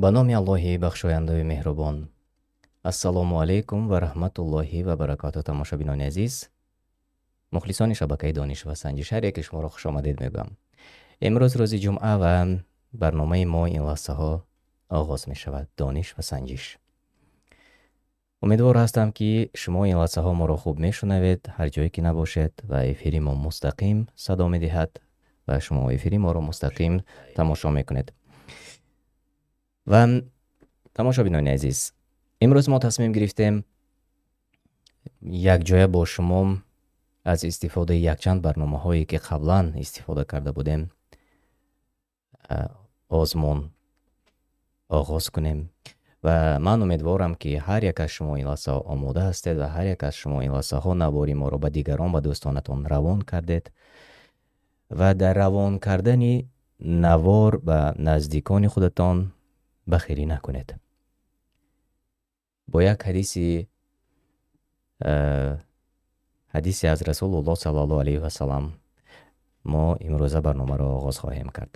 Ба номи Аллоҳи бахшояндаю меҳрубон. Ассалому алайкум ва раҳматуллоҳи ва баракоту. Тамошобинони азиз, мухлисони шабакаи Дониш ва Санҷиш, ҳар яке шуморо хушомадед мегӯям. Имрӯз рӯзи ҷумъа ва барномаи мо ин лаҳзаҳо оғоз мешавад. Дониш ва Санҷиш. Умедвор ҳастам, ки шумо ин лаҳзаҳо моро хуб мешунавед, ҳар ҷое ки набошед, ва эфири мо мустақим садо медиҳад ва шумо эфири моро мустақим тамошо мекунед. Ва тамошобинони азиз, имрӯз мо тасмим гирифтем якҷоя бо шумо аз истифодаи якчанд барномаҳое, ки қаблан истифода карда будем, озмун оғоз кунем. Ва ман умедворам, ки ҳар як аз шумо ин лаҳзаҳо омода ҳастед ва ҳар як аз шумо ин лаҳзаҳо навори моро ба дигарон, ба дӯстонатон равон кардед ва дар равон кардани навор ба наздикони худатон бахилӣ накунед. Бо як ҳадиси аз Расулуллоҳ саллаллоҳу алайҳи васаллам мо имрӯза барномаро оғоз хоҳем кард.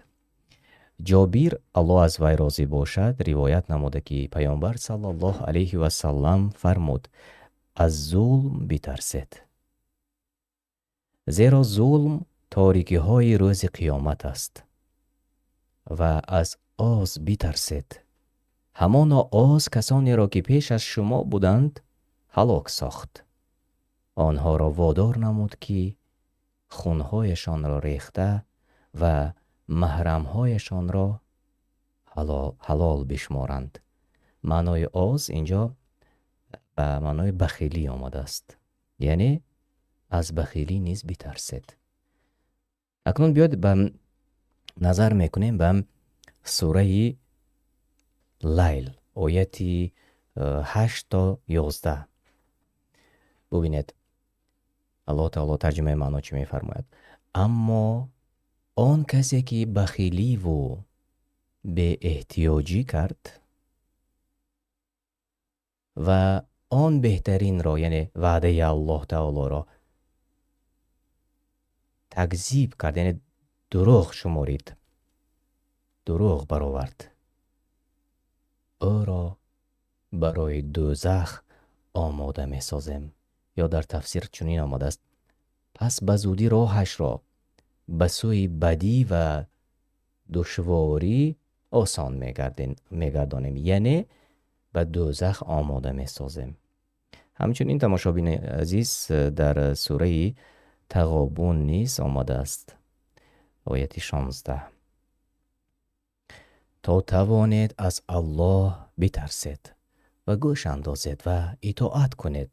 Ҷобир, Аллоҳ аз вай розӣ бошад, ривоят намуда, ки Паёмбар саллаллоҳу алайҳи васаллам фармуд: аз зулм битарсед, зеро зулм торикиҳои рӯзи қиёмат аст, ва аз оз битарсед, ҳамоно оз касонеро, ки пеш аз шумо буданд, ҳалок сохт, онҳоро водор намуд, ки хунҳояшонро рехта ва маҳрамҳояшонро ҳалол бишморанд. Маънои оз инҷо ба маънои бахилӣ омадааст, яъне аз бахилӣ низ битарсед. Акнун биёед ба назар мекунем ба сураи Лайл, ояти 8 то 11. Бубинед, Аллоҳ таоло тарҷумаи маъно чӣ мефармояд: аммо он касе, ки бахиливу беэҳтиёҷӣ кард ва он беҳтаринро, яъне ваъдаи Аллоҳ таолоро такзиб кард, яъне дурӯғ шуморид, дурӯғ баровард, ӯро барои дӯзах омода месозем. Ё дар тафсир чунин омадааст: пас ба зудӣ роҳашро ба сӯи бадӣ ва душворӣ осон мегардонем, яъне ба дӯзах омода месозем. Ҳамчунин, тамошобини азиз, дар сураи Тағобун низ омадааст, ояти 16: то тавонед аз Аллоҳ битарсед ва гӯш андозед ва итоат кунед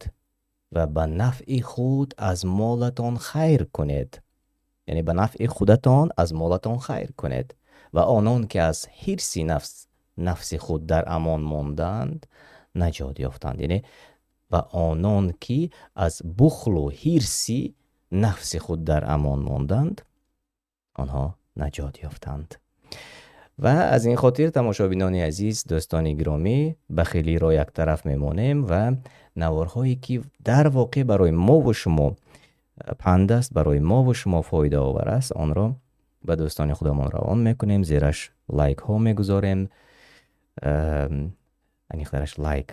ва ба нафъи худ аз молатон хайр кунед, яъне ба нафъи худатон аз молатон хайр кунед, ва онон ки аз ҳирси нафси худ дар амон монданд, наҷот ёфтанд. Яъне ва онон ки аз бухлу ҳирси нафси худ дар амон монданд, онҳо наҷот ёфтанд. Ва аз ин хотир, тамошобинони азиз, дӯстони гиромӣ, бахилиро яктараф мемонем ва наворҳое, ки дар воқеъ барои мову шумо панд аст, барои мову шумо фоидаовар аст, онро ба дӯстони худамон равон мекунем, зераш лайкҳо мегузорем, аниқтараш лайк,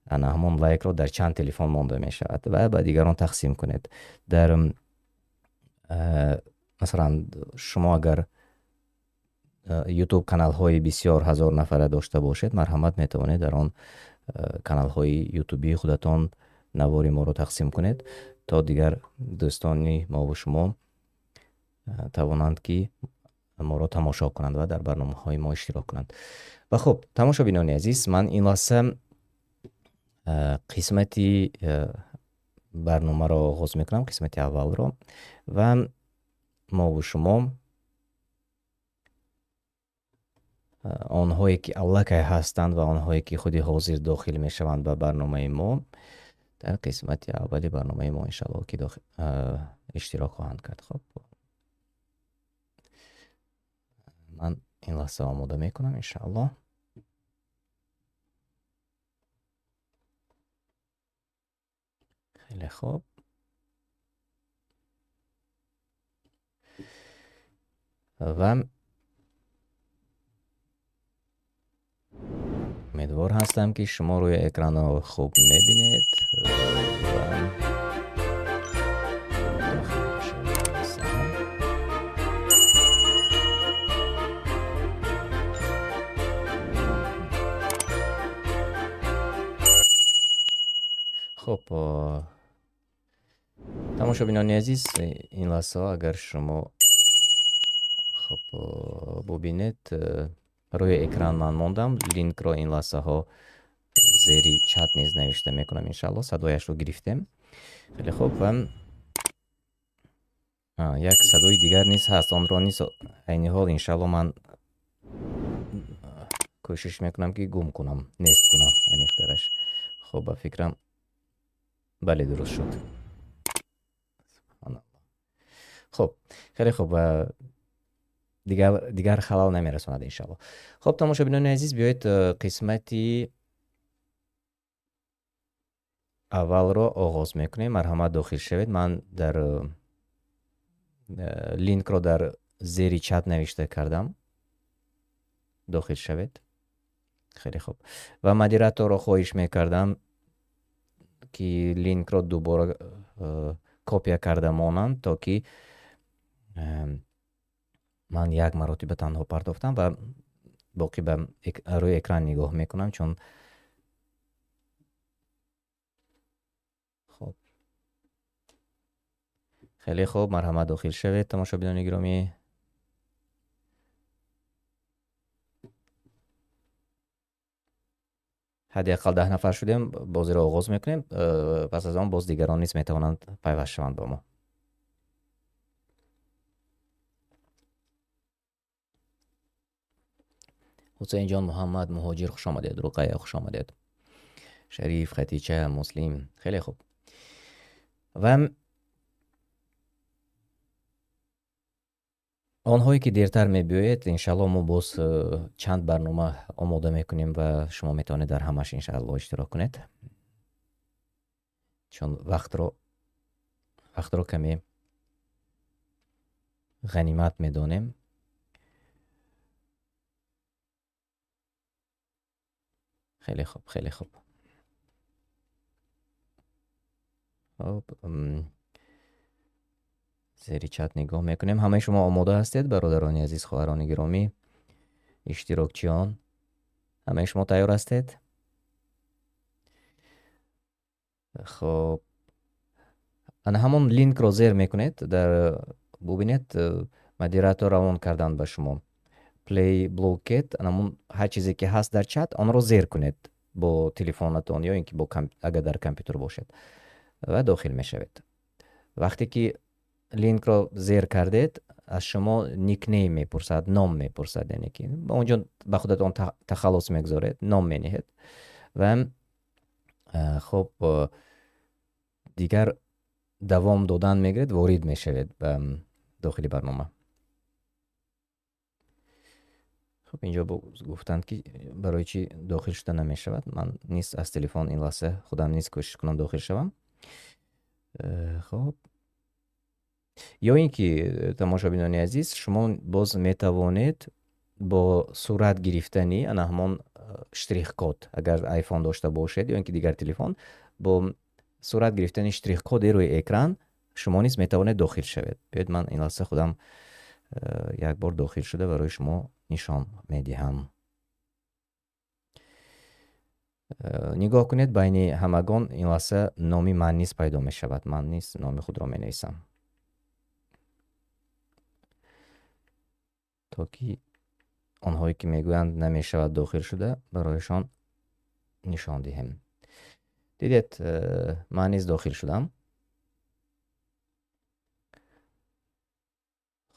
ана ҳамон лайкро дар чанд телефон монда мешавад ва ба дигарон тақсим кунед. Дар масалан, шумо агар YouTube каналҳои бисёр ҳазор нафара дошта бошед, марҳамат, метавонед дар он каналҳои ютубии худатон навори моро тақсим кунед, то дигар дӯстони мову шумо тавонанд, ки моро тамошо кунанд ва дар барномаҳои мо иштирок кунанд. Ва хуб, тамошобинони азиз, ман ин лаҳза қисмати барномаро оғоз мекунам, қисмати аввалро, ва мову шумо, онҳое ки аллакай ҳастанд ва онҳое ки худи ҳозир дохил мешаванд ба барномаи мо, дар қисмати аввали барномаи мо иншаллоҳ ки иштирок хоҳанд кард. Хуб, ман ин лаҳза омода мекунам иншааллоҳ. Хеле хуб. Ва Умедвор ҳастам, ки шумо рӯи экранро хуб мебинед ва дохил мешавем. Хуб, тамошобинони азиз, ин лаҳзаҳо агар шумо хуб бубинед, рӯи экран ман мондам, линкро ин лаҳзаҳо зери чат низ навишта мекунам, иншаалло садояшро гирифтем. Хеле хуб, ва як садои дигар низ ҳаст, онро низ айни ҳол иншаалло ман кӯшиш мекунам, ки гум кунам, нест кунам аниқтараш. Хуб, ба фикрам, бале, дуруст шуд. Хуб, хеле хуб, дигар халал намерасонад иншаалло. Хуб, тамошобинони азиз, биёед қисмати аввалро оғоз мекунем. Марҳамат, дохил шавед. Ман дар линкро дар зери чат навишта кардам, дохил шавед. Хеле хуб, ва модераторро хоҳиш мекардам, ки линкро дубора копия карда монанд, то ки ман як маротиба танҳо партофтам ва боқӣ ба рӯи экран нигоҳ мекунам, чун хуб, хеле хуб, марҳамат, дохил шавед, тамошобинони гиромӣ. Ҳадди ақал 10 нафар шудем, бозиро оғоз мекунем. Пас аз он боз дигарон низ метавонанд пайваст шаванд ба мо. Ҳусейнҷон, Муҳаммад, Муҳоҷир, хуш омадед. Руқая, хуш омадед. Шариф, Хатича, Муслим, хеле хуб. Ва онҳое ки дертар мебиёед, иншаалло мо боз чанд барнома омода мекунем ва шумо метавонед дар ҳамаш иншаалло иштирок кунед, чун вақтро каме ғанимат медонем. Хеле хуб, хеле хуб. Хуб, зери чат нигоҳ мекунем. Ҳамаи шумо омода ҳастед, бародарони азиз, хоҳарони гиромӣ, иштирокчиён? Ҳамаи шумо тайёр ҳастед? Хуб, ана ҳамон линкро зер мекунед, дар бубинед, модератор равон кардан ба шумо. Play Blooket, ана ҳар чизе ки ҳаст дар чат, онро зер кунед бо телефонатон ё ин ки бо агар дар компютер бошед, ва дохил мешавед. Вақте ки линкро зер кардед, аз шумо никнейм мепурсад, ном мепурсад, яъне ки ба он ҷо ба худатон тахаллус мегузоред, ном менеҳед ва хуб, дигар давом додан мегиред, ворид мешавед ба дохили барнома. Хуб, инҷо гуфтанд, ки барои чӣ дохил шуда намешавад. Ман низ аз телефон ин лаҳза худам низ кӯшиш кунам дохил шавам. Хуб, ё ин ки, тамошобинони азиз, шумо боз метавонед бо сурат гирифтани ана ҳамон штрих-код, агар iPhone дошта бошед ё ин ки дигар телефон, бо сурат гирифтани штрих-коди рӯи экран шумо низ метавонед дохил шавед. Биёед, ман ин лаҳза худам як бор дохил шуда барои шумо нишон медиҳам. Нигоҳ кунед, байни ҳамагон ин лаҳза номи ман низ пайдо мешавад. Ман низ номи худро менависам, то ки онҳое ки мегӯянд намешавад дохил шуда, барояшон нишон диҳем. Дидед, ман низ дохил шудам.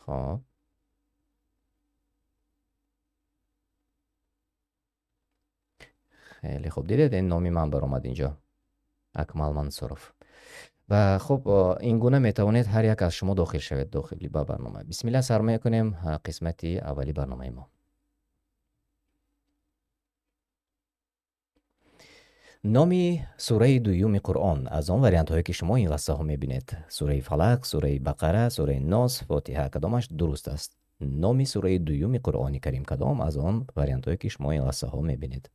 Хоб, хеле хуб, дидед, ин номи ман баромад инҷо, Акмал Мансуров. Ва хуб, ин гуна метавонед ҳар як аз шумо дохил шавед дохили ба барнома. Бисмилла, сар мекунем қисмати аввали барномаи мо. Номи сураи дуюми Қуръон аз он вариантҳое ки шумо ин лаҳзаҳо мебинед: сураи Фалақ, сураи Бақара, сураи Нос, Фотиҳа, кадомаш дуруст аст? Номи сураи дуюми Қуръони Карим кадом аз он вариантҳое ки шумо ин лаҳзаҳо мебинед?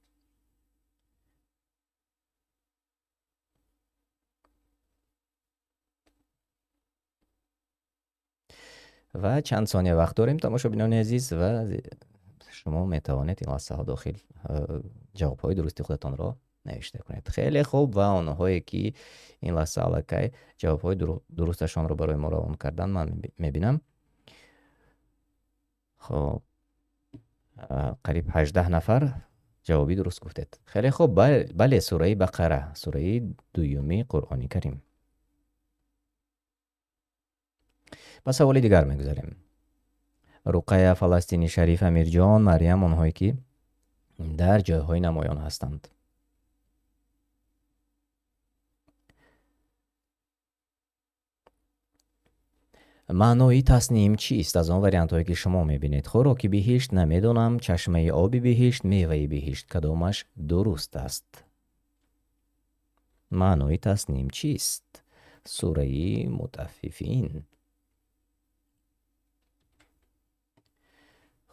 Ва чанд сония вақт дорем, тамошобинони азиз, ва шумо метавонед ин лаҳзаҳо дохил ҷавобҳои дурусти худатонро навишта кунед. Хеле хуб, ва онҳое ки ин лаҳза аллакай ҷавобҳои дурусташонро барои мо равон кардан, ман мебинам. Хуб, қариб 18 нафар ҷавоби дуруст гуфтед. Хеле хуб, бале, сураи Бақара, сураи дуюми Қуръони Карим. Ба саволи дигар мегузарем. Руқая, Фаластини Шариф, Амирҷон, Марьям, онҳое ки дар ҷойҳои намоён ҳастанд. Маънои тасним чист? Аз он вариантҳое ки шумо мебинед. Хӯроки биҳишт, намедонам, чашмаи оби биҳишт, меваи биҳишт. Кадомаш дуруст аст? Маънои тасним чист? Сураи Мутаффифин.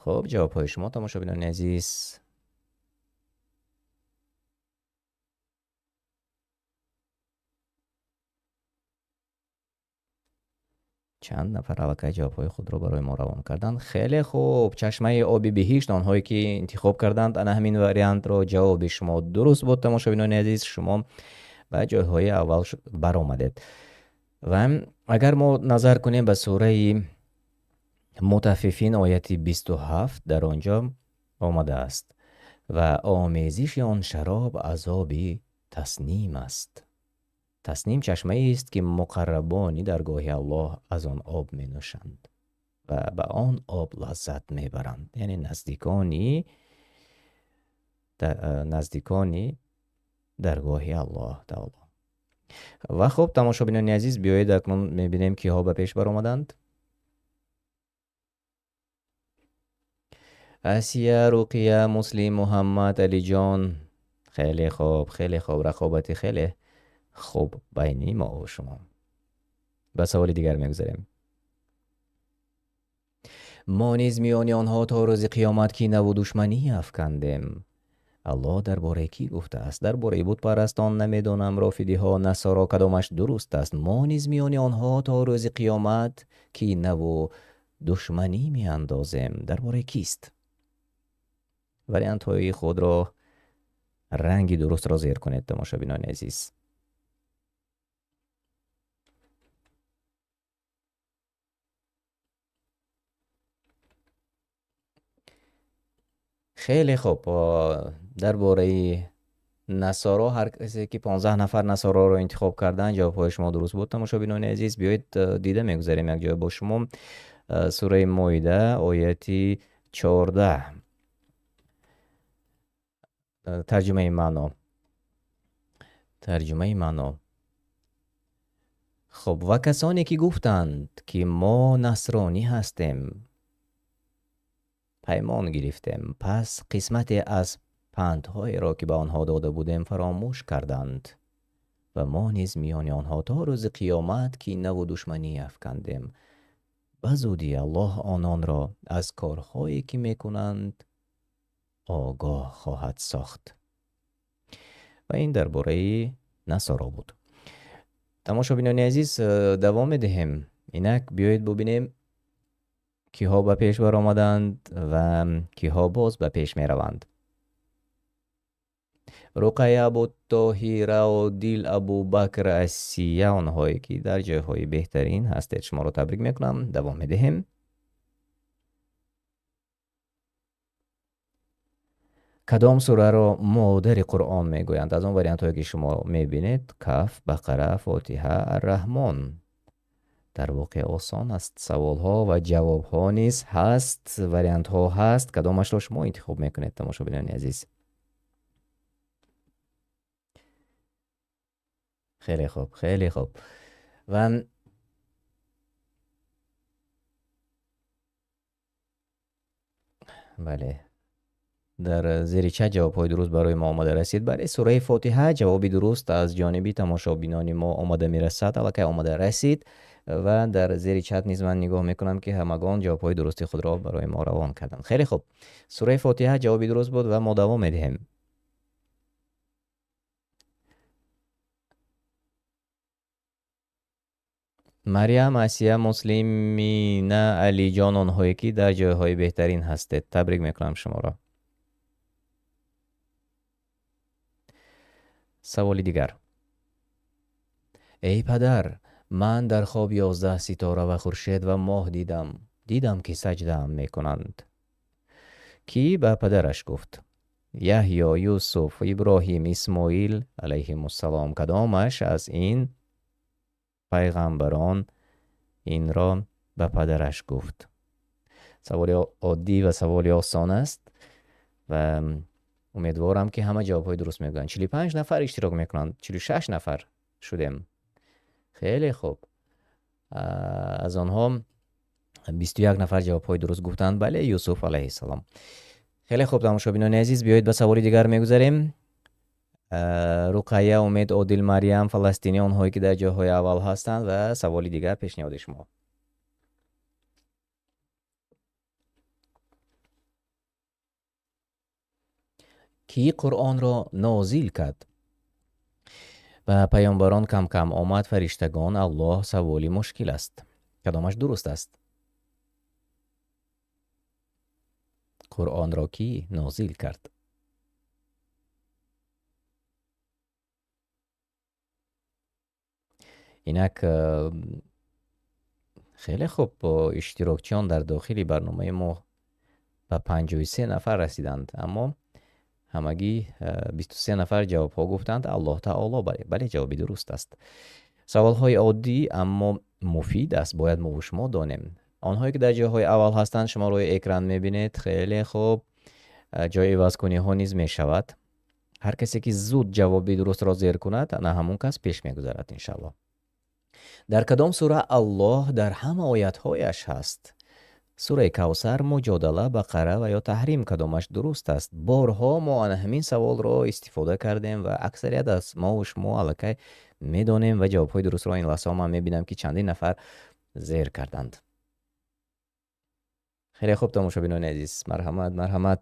Хуб, ҷавобҳои шумо, тамошобинони азиз. Чанд нафар аллакай ҷавобҳои худро барои мо равон карданд. Хеле хуб, чашмаи оби биҳишт, онҳое ки интихоб карданд ана ҳамин вариантро, ҷавоби шумо дуруст буд, тамошобинони азиз, шумо ба ҷойҳои аввал баромадед. Ва агар мо назар кунем ба сураи Мутаффифин ояти 27, дар он ҷо омадааст: ва омезиши он шароб азоби тасним аст. Тасним чашмаест ки муқаррабони даргоҳи Аллоҳ аз он об менӯшанд ва ба он об лаззат мебаранд. Яъне наздикони даргоҳи Аллоҳ таоло. Ва хуб, тамошобинони азиз, биёед акнун мебинем киҳо ба пеш баромаданд. Асия, Руқия, Муслим, Муҳаммад, Алиҷон. Хеле хуб, хеле хуб, рақобати хеле хуб байни мо ва шумо. Ба саволи дигар мегузарем. Мо низ миёни онҳо то рӯзи қиёмат кинаву душманӣ афкандем. Аллоҳ дар бораи кӣ гуфтааст? Дар бораи бутпарастон, намедонам, рофидиҳо, насоро, кадомаш дуруст аст? Мо низ миёни онҳо то рӯзи қиёмат кинаву душманӣ меандозем. Дар бораи кист? Вариантҳои худро ранги дурустро зер кунед, тамошобинони азиз. Хеле хуб, дар бораи насоро ҳар касе ки 15 нафар насороро интихоб карданд, ҷавобҳои шумо дуруст буд, тамошобинони азиз. Биёед дида мегузарем якҷоя бо шумо сураи Моида ояти 14. Тарҷумаи маъно. Тарҷумаи маъно. Хуб, ва касоне ки гуфтанд ки мо насронӣ ҳастем, паймон гирифтем, пас қисмате аз пандҳоеро ки ба онҳо дода будем фаромӯш карданд ва мо низ миёни онҳо то рӯзи қиёмат кинаву душманӣ афкандем. Ба зудӣ Аллоҳ ононро аз корҳое ки мекунанд огоҳ хоҳад сохт. Ва ин дар бораи насоро буд. Тамошобинони азиз, давом медиҳем. Инак биёед бубинем киҳо ба пеш баромаданд ва киҳо боз ба пеш мераванд. Руқая, Абутоҳира, Одил, Абубакр, Асия, онҳое ки дар ҷойҳои беҳтарин ҳастед, шуморо табрик мекунам. Давом медиҳем. Кадом сураро модари Қуръон мегӯянд? Аз он вариантҳое ки шумо мебинед, Каф, Бақара, Фотиҳа, Арраҳмон. Дар воқеъ осон аст. Саволҳо ва ҷавобҳо низ ҳаст, вариантҳо ҳаст. Кадомашро шумо интихоб мекунед, тамошобинони азиз? Хеле хуб, хеле хуб. Ва бале, дар зери чат ҷавобҳои дуруст барои мо омада расид. Бале, сураи Фотиҳа ҷавоби дуруст аз ҷониби тамошобинони мо омада мерасад, аллакай омада расид. Ва дар зери чат низ ман нигоҳ мекунам ки ҳамагон ҷавобҳои дурусти худро барои мо равон карданд. Хеле хуб, сураи Фотиҳа ҷавоби дуруст буд ва мо давом медиҳем. Марьям, Асия, Муслимина, Алиҷон, онҳое ки дар ҷойҳои беҳтарин ҳастед, табрик мекунам шуморо. Саволи дигар. Эй падар, ман дар хоб 11 ситора ва хуршед ва моҳ дидам. Дидам ки саҷдаам мекунанд. Кӣ ба падараш гуфт? Яҳё, Юсуф, Иброҳим, Исмоил алайҳимуссалом. Кадомаш аз ин пайғамбарон инро ба падараш гуфт? Саволи оддӣ ва саволи осон аст ва умедворам ки ҳама ҷавобҳои дуруст мегӯянд. 45 нафар иштирок мекунанд. 46 нафар шудем. Хеле хуб. Аз онҳо 21 нафар ҷавобҳои дуруст гуфтанд. Бале, Юсуф алайҳиссалом. Хеле хуб, тамошобинони азиз, биёед ба саволи дигар мегузарем. Руқая, Умед, Одил, Марьям, Фаластинӣ, онҳое ки дар ҷойҳои аввал ҳастанд ва саволи дигар пешниҳоди шумо. Кӣ Қуръонро нозил кард? Ба паёмбарон кам-кам омад, фариштагон, Аллоҳ, саволи мушкил аст. Кадомаш дуруст аст? Қуръонро кӣ нозил кард? Инак хеле хуб, иштирокчиён дар дохили барномаи мо ба 53 нафар расиданд, аммо ҳамагӣ 23 нафар ҷавобҳо гуфтанд. Аллоҳ таоло, бале, ҷавоби дуруст аст. Саволҳои оддӣ, аммо муфид аст, бояд мо шумо донем. Онҳое ки дар ҷойҳои аввал ҳастанд, шумо рӯи экран мебинед. Хеле хуб, ҷои ивазкуниҳо низ мешавад. Ҳар касе ки зуд ҷавоби дурустро зер кунад, ана ҳамон кас пеш мегузарад, иншаллоҳ. Дар кадом сура Аллоҳ дар ҳама оятҳояш ҳаст? Сураи Кавсар, Муҷодала, Бақара ва ё Таҳрим, кадомаш дуруст аст? Борҳо мо ана ҳамин саволро истифода кардем ва аксарият аз мо ва шумо аллакай медонем ва ҷавобҳои дурустро ин лаҳзаҳо ман мебинам ки чандин нафар зер карданд. Хеле хуб, тамошобинони азиз, марҳамат, марҳамат.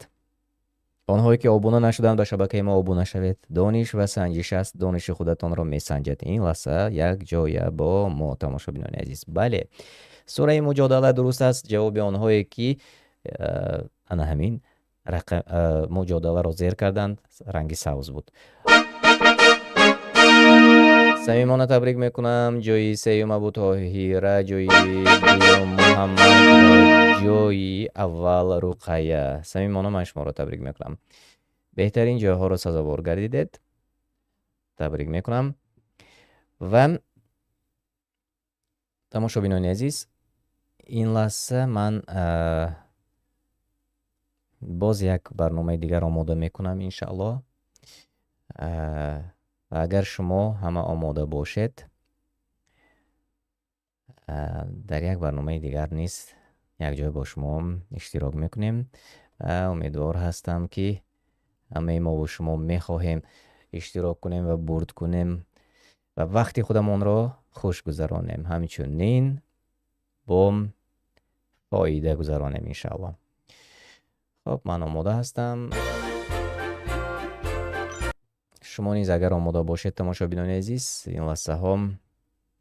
Онҳое ки обуна нашуданд ба шабакаи мо обуна шавед. Дониш ва санҷиш аст, дониши худатонро месанҷед. Ин лаҳза як ҷоя бо мо, тамошобинони азиз. Бале, сураи Муҷодала дуруст аст. Ҷавоби онҳое ки ана ҳамин Муҷодаларо зер карданд, ранги сабз буд. Самимона табрик мекунам. Ҷои сеюм Абу Тоҳира, ҷои дуюм Муҳаммад, ҷои аввал Руқая. Самимона ман шуморо табрик мекунам. Беҳтарин ҷойҳоро сазовор гардидед. Табрик мекунам. Ва тамошобинони азиз, ин лаҳза ман боз як барномаи дигар омода мекунам, иншааллоҳ. Ва агар шумо ҳама омода бошед, дар як барномаи дигар низ якҷоя бо шумо иштирок мекунем. Умедвор ҳастам ки ҳамаи мо бо шумо мехоҳем иштирок кунем ва бурд кунем ва вақти худамонро хуш гузаронем, ҳамчунин бо фоида гузаронем, иншааллоҳ. Хоб, ман омода ҳастам. Шумо низ агар омода бошед, тамошобинони азиз, ин лаҳзаҳо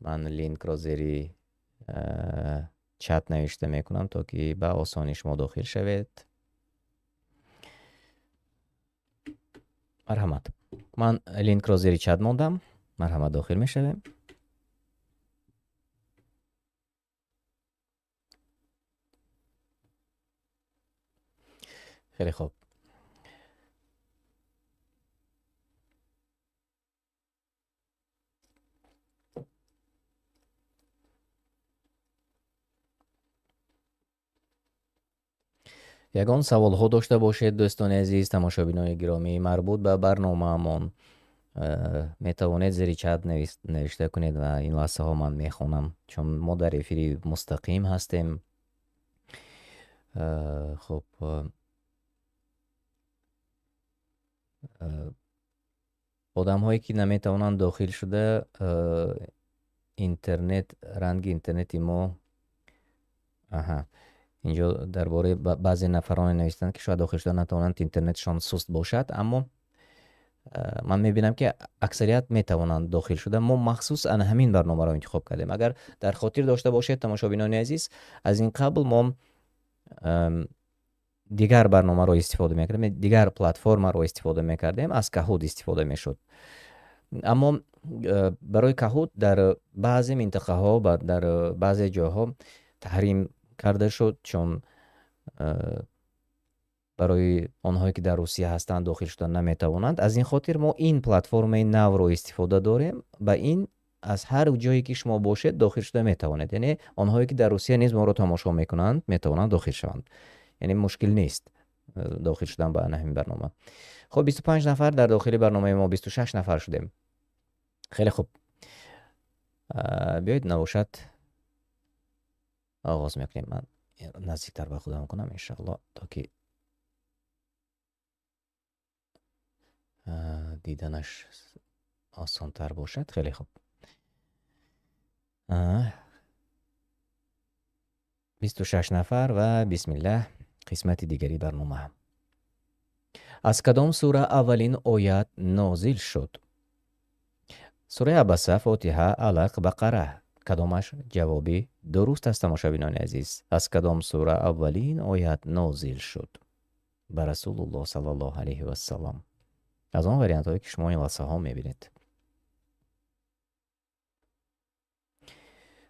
ман линкро зери чат навишта мекунам, то ки ба осонӣ шумо дохил шавед. Марҳамат. Ман линкро зери чат мондам. Марҳамат, дохил мешавем. Хеле хуб. Ягон саволҳо дошта бошед, дӯстони азиз, тамошобинони гиромӣ, марбут ба барномаамон, метавонед зери чат навишта кунед ва ин лаҳзаҳо ман мехонам, чун мо дар эфири мустақим ҳастем. Хуб, одамҳое ки наметавонанд дохил шуда, интернет, ранги интернети мо, аҳа, инҷо дар бораи баъзе нафароне навиштанд, ки шояд дохил шуда натавонанд, интернетшон суст бошад, аммо Ман мебинам, ки аксарият метавонанд дохил шуда. Мо махсус ана ҳамин барномаро интихоб кардем. Агар дар хотир дошта бошед, тамошобинони азиз, аз ин қабл мо дигар барномаро истифода мекардем, дигар платформаро истифода мекардем, аз Kahoot истифода мешуд. Аммо барои Kahoot дар баъзе минтақаҳо ва дар баъзе ҷойҳо таҳрим карда шуд, чун барои онҳое ки дар Русия ҳастанд дохил шуда наметавонанд. Аз ин хотир мо ин платформаи навро истифода дорем. Ба ин аз ҳар ҷое ки шумо бошед дохил шуда метавонед. Яъне онҳое ки дар Русия низ моро тамошо мекунанд, метавонанд дохил шаванд. Яъне мушкил нест дохил шудан ба ҳамин барнома. Хуб, 25 нафар дар дохили барномаи мо, 26 нафар шудем. Хеле хуб. Биёед набошад оғоз мекунем. Ман наздиктар ба худам кунам иншоаллоҳ, то ки диданаш осонтар бошад. Хеле хуб. 26 нафар ва бисмиллаҳ қисмати дигари барнома. Аз кадом сура аввалин оят нозил шуд? Сураи Абаса, Фотиҳа, Алақ, Бақара. Кадомаш ҷавоби дуруст аст, тамошобинони азиз? Аз кадом сура аввалин оят нозил шуд? Ба Расулуллоҳ саллаллоҳу алайҳи вассалам. Аз он вариантҳое ки шумо ин лаҳзаҳо мебинед.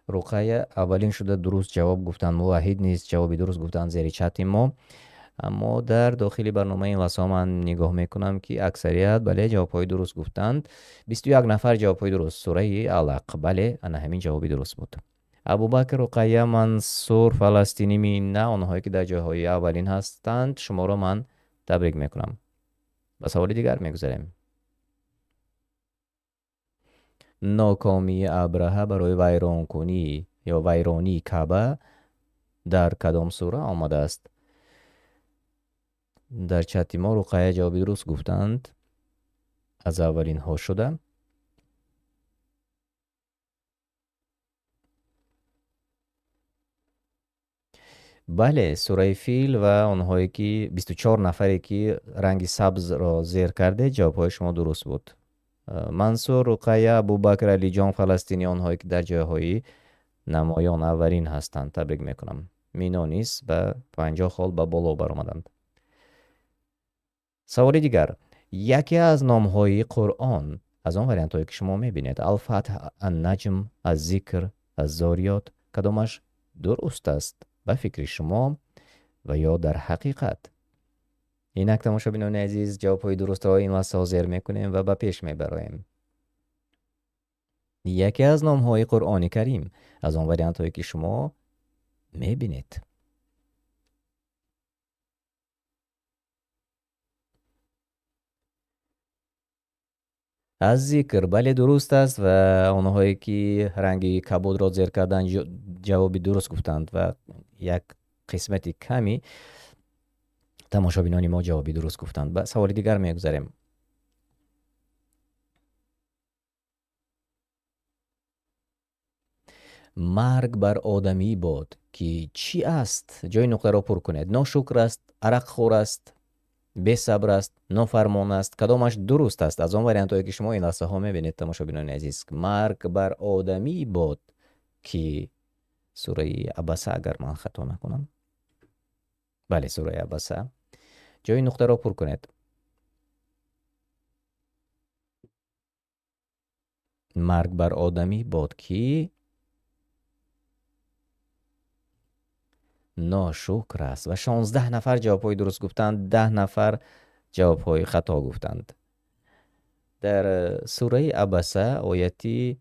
Руқая аввалин шуда дуруст ҷавоб гуфтанд, Муваҳид низ ҷавоби дуруст гуфтанд зери чати мо. Аммо дар дохили барномаи ин лаҳзаҳо ман нигоҳ мекунам, ки аксарият бале ҷавобҳои дуруст гуфтанд. 21 нафар ҷавобҳои дуруст. Сураи Алақ, бале, ана ҳамин ҷавоби дуруст буд. Абубакр, Руқая, Мансур, Фаластинӣ, Минна, онҳое ки дар ҷойҳои аввалин ҳастанд, шуморо ман табрик мекунам. Ба саволи дигар мегузарем. Нокомии Абраҳа барои вайронкунӣ ё вайронии Каъба дар кадом сура омадааст? Дар чати мо Руқая ҷавоби дуруст гуфтанд, аз аввалинҳо шуда. Бале, сураи Фил ва онҳое ки 24 нафаре ки ранги сабзро зер кардед, ҷавобҳои шумо дуруст буд. Мансур, Руқая, Абубакр, Алиҷон, Фаластинӣ, онҳое ки дар ҷойҳои намоён аввалин ҳастанд, табрик мекунам. Мино низ ба 50 хол ба боло баромаданд. Саволи дигар. Яке аз номҳои Қуръон аз он вариантҳое ки шумо мебинед, Ал-Фатҳ, Ан-Наҷм, Аз-Зикр, Аз-Зориёт, кадомаш дуруст аст ба фикри шумо ва ё дар ҳақиқат? Инак, тамошобинони азиз, ҷавобҳои дурустро ин лаҳзаҳо зер мекунем ва ба пеш мебароем. Яке аз номҳои Қуръони Карим аз он вариантҳое ки шумо мебинед. Аз зикр, бале, дуруст аст ва онҳое ки ранги кабудро зер кардан ҷавоби дуруст гуфтанд ва як қисмати ками тамошобинони мо ҷавоби дуруст гуфтанд. Ба саволи дигар мегузарем. Марг бар одамӣ бод, ки чӣ аст? Ҷои нуқтаро пур кунед. Ношукр аст, арақхӯр аст, бесабр аст, нофармон аст. Кадомаш дуруст аст? Аз он вариантҳое ки шумо ин лаҳзаҳо мебинед, тамошобинони азиз. Марг бар одамӣ бод, ки сураи Абаса, агар ман хато накунам. Бале, сураи Абаса. Ҷои нуқтаро пур кунед. Марг бар одамӣ бод, ки ношукр аст. Ва 16 нафар ҷавобҳои дуруст гуфтанд, 10 нафар ҷавобҳои хато гуфтанд. Дар сураи Абаса ояти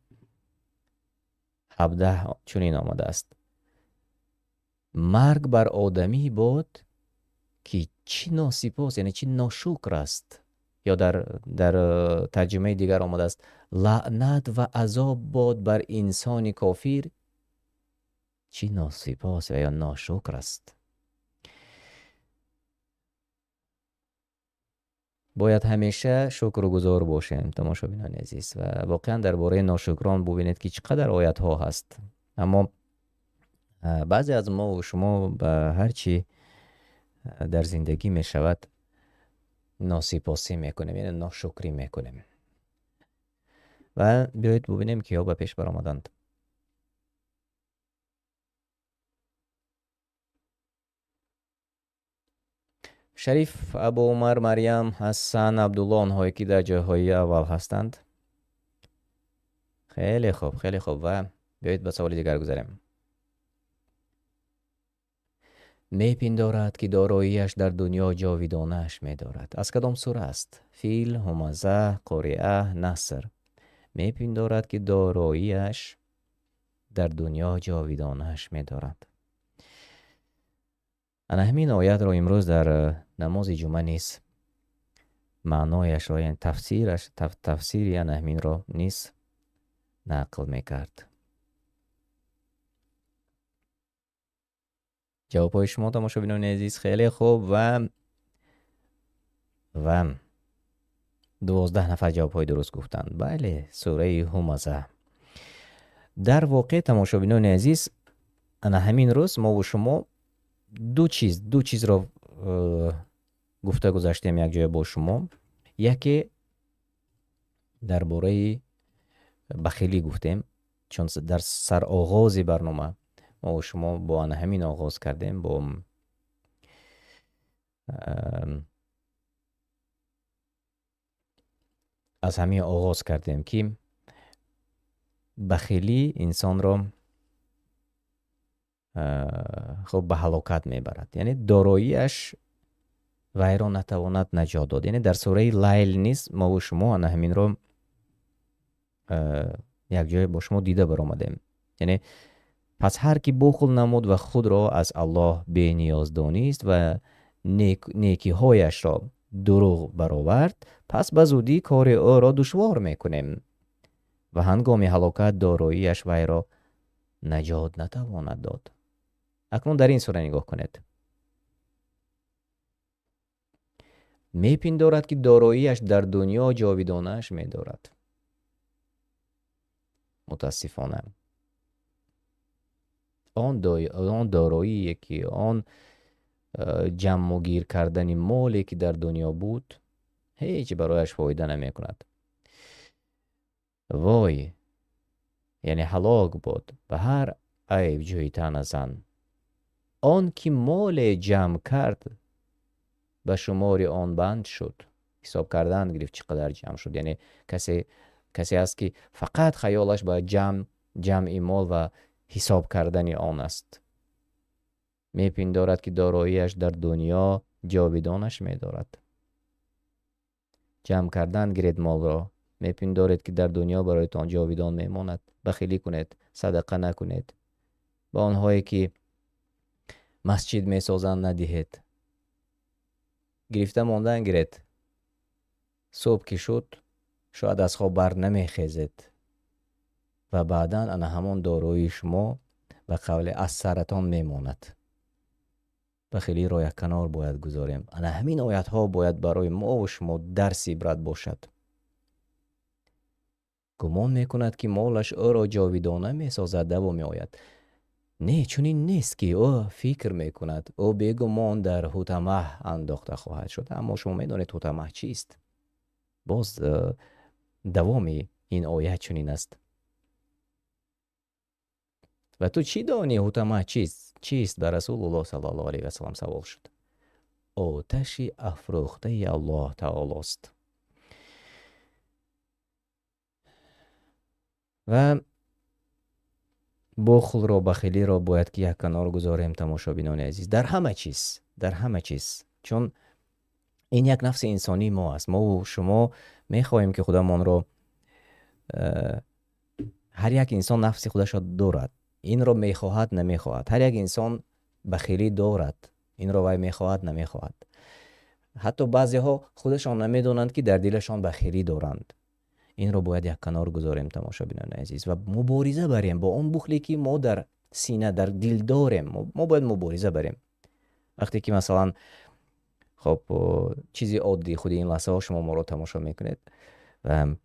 17 чунин омадааст: марг бар одамӣ бод, ки чӣ носипос, яъне чӣ ношукр аст. Ё дар тарҷумаи дигар омадааст: лаънат ва азоб бод бар инсони кофир, чӣ носипос ва ё ношукр аст. Бояд ҳамеша шукргузор бошем, тамошобинони азиз, ва воқеан дар бораи ношукрон бубинед, ки чӣ қадар оятҳо ҳаст. Аммо баъзе аз мо ва шумо ба ҳар чӣ дар зиндагӣ мешавад Носипосӣ мекунем, яъне ношукрӣ мекунем. Ва биёед бубинем, киҳо ба пеш баромаданд. Шариф, Абу Умар, Марьям, Ҳасан, Абдулло, онҳое ки дар ҷойҳои аввал ҳастанд. Хеле хуб, хеле хуб. Ва биёед ба саволи дигар гузарем. Мепиндорад, ки дороияш дар дунё ҷовидонаш медорад. Аз кадом сура аст? Фил, Ҳумаза, Қориа, Наср. Мепиндорад, ки дороияш дар дунё ҷовидонаш медорад. Ана ҳамин оятро имрӯз дар намози ҷумъа низ маънояшро, яъне тафсираш, тафсири ана ҳаминро низ нақл мекард. Ҷавобҳои шумо, тамошобинони азиз, хеле хуб ва 12 нафар ҷавобҳои дуруст гуфтанд. Бале, сураи Ҳумаза. Дар воқеъ, тамошобинони азиз, ана ҳамин рӯз мо ва шумо ду чизро гуфта гузаштем якҷоя бо шумо. Яке дар бораи бахилӣ гуфтем, чун дар сароғози барнома мо ва шумо бо ана ҳамин оғоз кардем, бо аз ҳамин оғоз кардем, ки бахилӣ инсонро хуб ба ҳалокат мебарад, яъне дороиаш вайро натавонад наҷот дод. Яъне дар сураи Лайл низ мо ва шумо ана ҳаминро якҷоя бо шумо дида баромадем. Яъне пас ҳар ки бухл намуд ва худро аз Аллоҳ бениёз донист ва некиҳояшро дурӯғ баровард, пас ба зудӣ кори ӯро душвор мекунем ва ҳангоми ҳалокат дороиаш вайро наҷот натавонад дод. Акнун дар ин сура нигоҳ кунед. Мепиндорад, ки дороиаш дар дунё ҷовидонаш медорад. Мутаассифона он дороие ки он ҷамъу гир кардани моле ки дар дунё буд, ҳеҷ барояш фоида намекунад. Вой, яъне ҳалок буд ба ҳар айбҷӯи таназан. Он ки моле ҷамъ кард, ба шумори он банд шуд. Ҳисоб кардан гирифт, чӣ қадар ҷамъ шуд. Яъне касе аст, ки фақат хаёлаш ба ҷамъи мол ва ҳисоб кардани он аст. Мепиндорад, ки дороиаш дар дунё ҷовидонаш медорад. Ҷамъ кардан гиред молро. Мепиндоред, ки дар дунё бароятон ҷовидон мемонад. Бахилӣ кунед, садақа накунед. Ба онҳое ки масҷид месозанд надиҳед. Гирифта мондан гиред. Субҳ ки шуд, шояд аз хоб бар намехезед ва баъдан ана ҳамон дороии шумо ба қавле аз саратон мемонад. Бахилиро як канор бояд гузорем. Ана ҳамин оятҳо бояд барои мо ва шумо дарси ибрат бошад. Гумон мекунад, ки молаш ӯро ҷовидона месозад, давом меояд. Не, чунин нест, ки ӯ фикр мекунад, ӯ бегумон дар ҳутамаҳ андохта хоҳад шуд. Аммо шумо медонед ҳутамаҳ чист? Боз давоми ин оят чунин аст. Ва ту чӣ донӣ ҳутамаҳ чист? Чист? Ба Расулуллоҳ саллаллоҳу алайҳи васаллам савол шуд. Оташи афрӯхтаи Аллоҳ таолост. Ва бухлро, бахилиро бояд ки як канор гузорем, тамошобинони азиз, дар ҳама чиз, дар ҳама чиз. Чун ин як нафси инсонии мо аст. Мо шумо мехоҳем, ки худамонро, ҳар як инсон нафси худашро дорад. Инро мехоҳад, намехоҳад. Ҳар як инсон бахилӣ дорад. Инро вай мехоҳад, намехоҳад. Ҳатто баъзеҳо худашон намедонанд, ки дар дилашон бахилӣ доранд. Инро бояд як канор гузорем, тамошобинони азиз, ва мубориза барем бо он бухле, ки мо дар сина, дар дил дорем. Мо бояд мубориза барем. Вақте ки масалан, хоб, чизи оддӣ, худи ин лаҳзаҳо шумо моро тамошо мекунед ва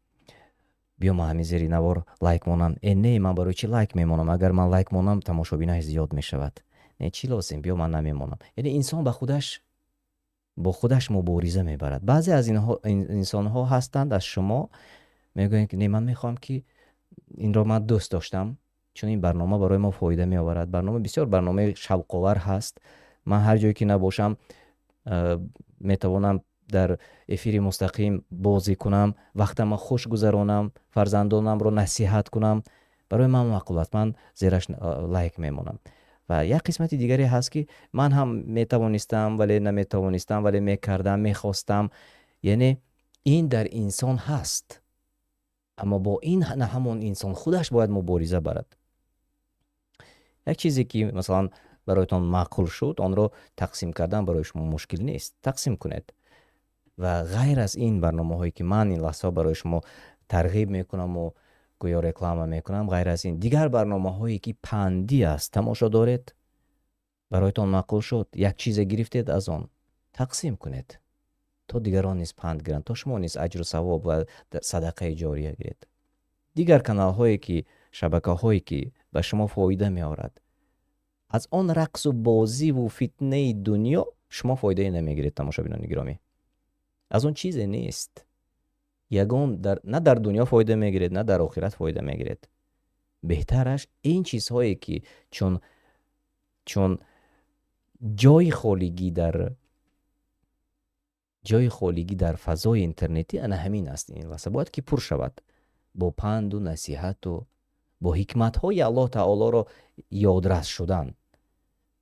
биё ман ҳамин зери навор лайк монам. Не, ман барои чӣ лайк мемонам? Агар ман лайк монам, тамошобинаш зиёд мешавад. Не, чӣ лозим? Биё ман намемонам. Яъне инсон ба худаш Бо худаш мубориза мебарад. Баъзе аз инҳо инсонҳо ҳастанд аз шумо мегӯянд, ки не, ман мехоҳам, ки инро ман дӯст доштам, чун ин барнома барои мо фоида меоварад. Барнома бисёр барномаи шавқовар ҳаст. Ман ҳар ҷое ки набошам, метавонам дар эфири мустақим бозӣ кунам, вақтамро хуш гузаронам, фарзандонамро насиҳат кунам. Барои ман маъқул аст, ман зераш лайк мемонам. Ва як қисмати дигаре ҳаст, ки ман ҳам метавонистам, вале наметавонистам, вале мекардам, мехостам. Яъне ин дар инсон ҳаст, аммо бо ин на ҳамон инсон худаш бояд мубориза барад. Як чизе ки масалан бароятон маъқул шуд, онро тақсим кардан барои шумо мушкил нест, тақсим кунед. Ва ғайр аз ин барномаҳое ки ман ин лаҳзаҳо барои шумо тарғиб мекунам ва гӯё реклама мекунам, ғайр аз ин дигар барномаҳое ки пандӣ аст тамошо доред, бароятон маъқул шуд, як чизе гирифтед аз он, тақсим кунед то дигарон низ панд гиранд, то шумо низ аҷру савоб ва садақаи ҷория гиред. Дигар каналҳое ки, шабакаҳое ки ба шумо фоида меорад, аз он рақсу бозиву фитнаи дунё шумо фоидае намегиред, тамошобинони гиромӣ. Аз он чизе нест. Ягон дар, на дар дунё фоида мегиред, на дар охират фоида мегиред. Беҳтараш ин чизҳое ки чун ҷои холигӣ дар ҷои холигӣ дар фазои интернетӣ ана ҳамин аст. Ин лаҳза бояд ки пур шавад бо панду насиҳату бо ҳикматҳои Аллоҳ таолоро ёдрас шудан.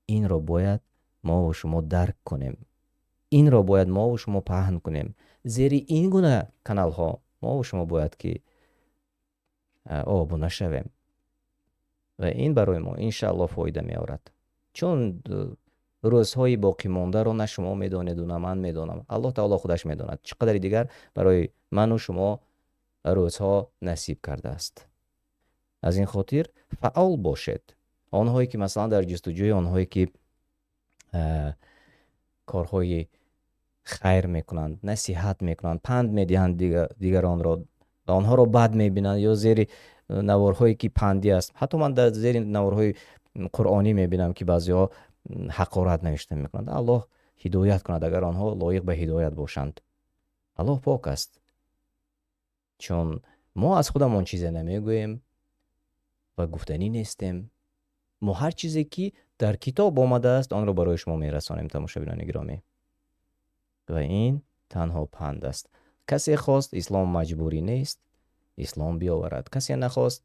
Инро бояд мо ва шумо дарк кунем, инро бояд мо ва шумо паҳн кунем. Зери ин гуна каналҳо мо ва шумо бояд ки обуна шавем ва ин барои мо иншааллоҳ фоида меорад, чун рӯзҳои боқимондаро на шумо медонеду на ман медонам, Аллоҳ таоло худаш медонад чӣ қадари дигар барои ману шумо рӯзҳо насиб кардааст. Аз ин хотир фаъол бошед. Онҳое ки масалан дар ҷустуҷӯи онҳое ки корҳои хайр мекунанд, насиҳат мекунанд, панд медиҳанд дигаронро ва онҳоро бад мебинанд ё зери наворҳое ки пандӣ аст, ҳатто ман дар зери наворҳои қуръонӣ мебинам ки баъзеҳо ҳақорат навишта мекунанд. Аллоҳ ҳидоят кунад агар онҳо лоиқ ба ҳидоят бошанд. Аллоҳ пок аст, чун мо аз худамон чизе намегӯем ва гуфтанӣ нестем. Мо ҳар чизе ки дар китоб омадааст онро барои шумо мерасонем, тамошобинони гиромӣ. Ва ин танҳо панд аст. Касе хост, ислом маҷбурӣ нест, ислом биёварад. Касе нахост,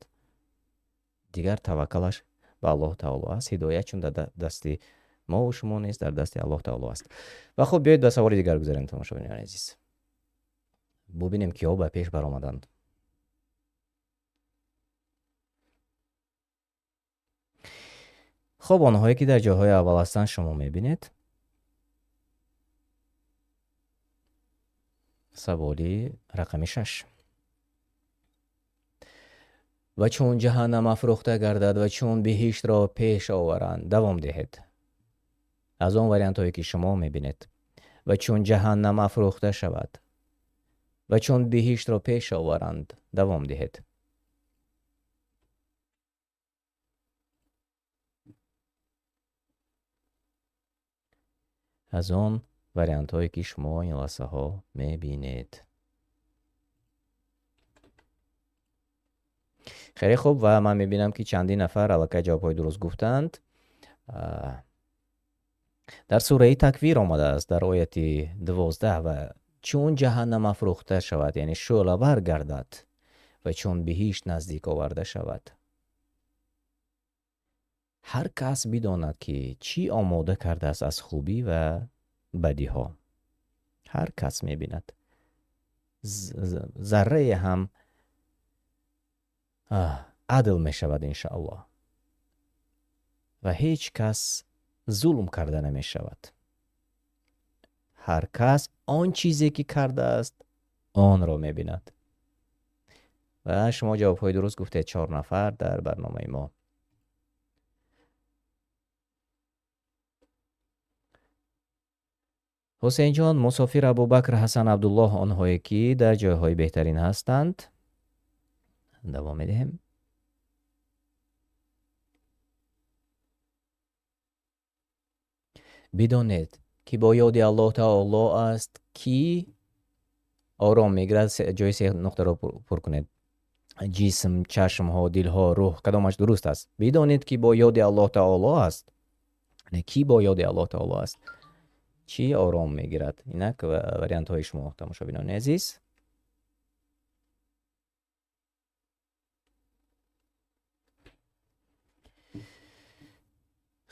дигар таваккалаш ба Аллоҳ таоло аст. Ҳидоят чун дар дасти мо ва шумо нест, дар дасти Аллоҳ таоло аст. Ва хуб, биёед ба саволи дигар гузарем, тамошобинони азиз. Бубинем киҳо ба пеш баромаданд. Хуб, онҳое ки дар ҷойҳои аввал ҳастанд шумо мебинед. Саволи рақами 6. Ва чун ҷаҳаннам афрӯхта гардад ва чун биҳиштро пеш оваранд. Давом диҳед аз он вариантҳое ки шумо мебинед. Ва чун ҷаҳаннам афрӯхта шавад ва чун биҳиштро пеш оваранд. Давом диҳед. Аз он вариантҳое ки шумо ин лаҳзаҳо мебинед. Хеле хуб, ва ман мебинам ки чандин нафар аллакай ҷавобҳои дуруст гуфтанд. Дар сураи Таквир омадааст дар ояти 12: ва чун ҷаҳаннам афрӯхта шавад, яъне шӯълавар гардад, ва чун биҳишт наздик оварда шавад, ҳар кас бидонад ки чӣ омода кардааст аз хубӣ ва бадиҳо. Ҳар кас мебинад. Заррае ҳам адл мешавад иншааллоҳ ва ҳеҷ кас зулм карда намешавад. Ҳар кас он чизе ки кардааст онро мебинад. Ва шумо ҷавобҳои дуруст гуфтед, 4 нафар дар барномаи мо. Ҳусейнҷон, Мусофир, Абубакр, Ҳасан, Абдуллоҳ, онҳое ки дар ҷойҳои беҳтарин ҳастанд. Давом медиҳем. Бидонед ки бо ёди Аллоҳ Таоло аст, ки ором мегирад. Ҷои се нуқтаро пур кунед. Ҷисм, чашмҳо, дилҳо, рӯҳ, кадомаш дуруст аст? Бидонед, ки бо ёди Аллоҳ Таоло аст. Яъне ки бо ёди Аллоҳ Таоло аст, чӣ ором мегирад? Инак вариантҳои шумо, тамошобинони азиз.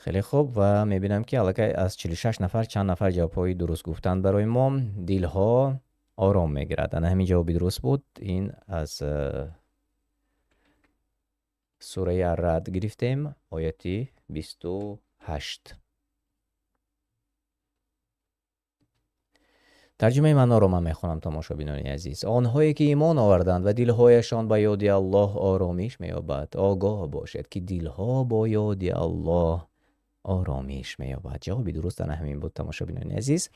Хеле хуб, ва мебинам, ки аллакай аз 46 нафар чанд нафар ҷавобҳои дуруст гуфтанд барои мо. Дилҳо ором мегирад. Ана ҳамин ҷавоби дуруст буд. Ин аз сураи Ар-Рад гирифтем, ояти 28. Тарҷумаи маъноро ман мехонам, тамошобинони азиз. Онҳое ки имон оварданд ва дилҳояшон ба ёди Аллоҳ оромиш меёбад, огоҳ бошед, ки дилҳо бо ёди Аллоҳ оромиш меёбад. Ҷавоби дуруст ана ҳамин буд, тамошобинони азиз.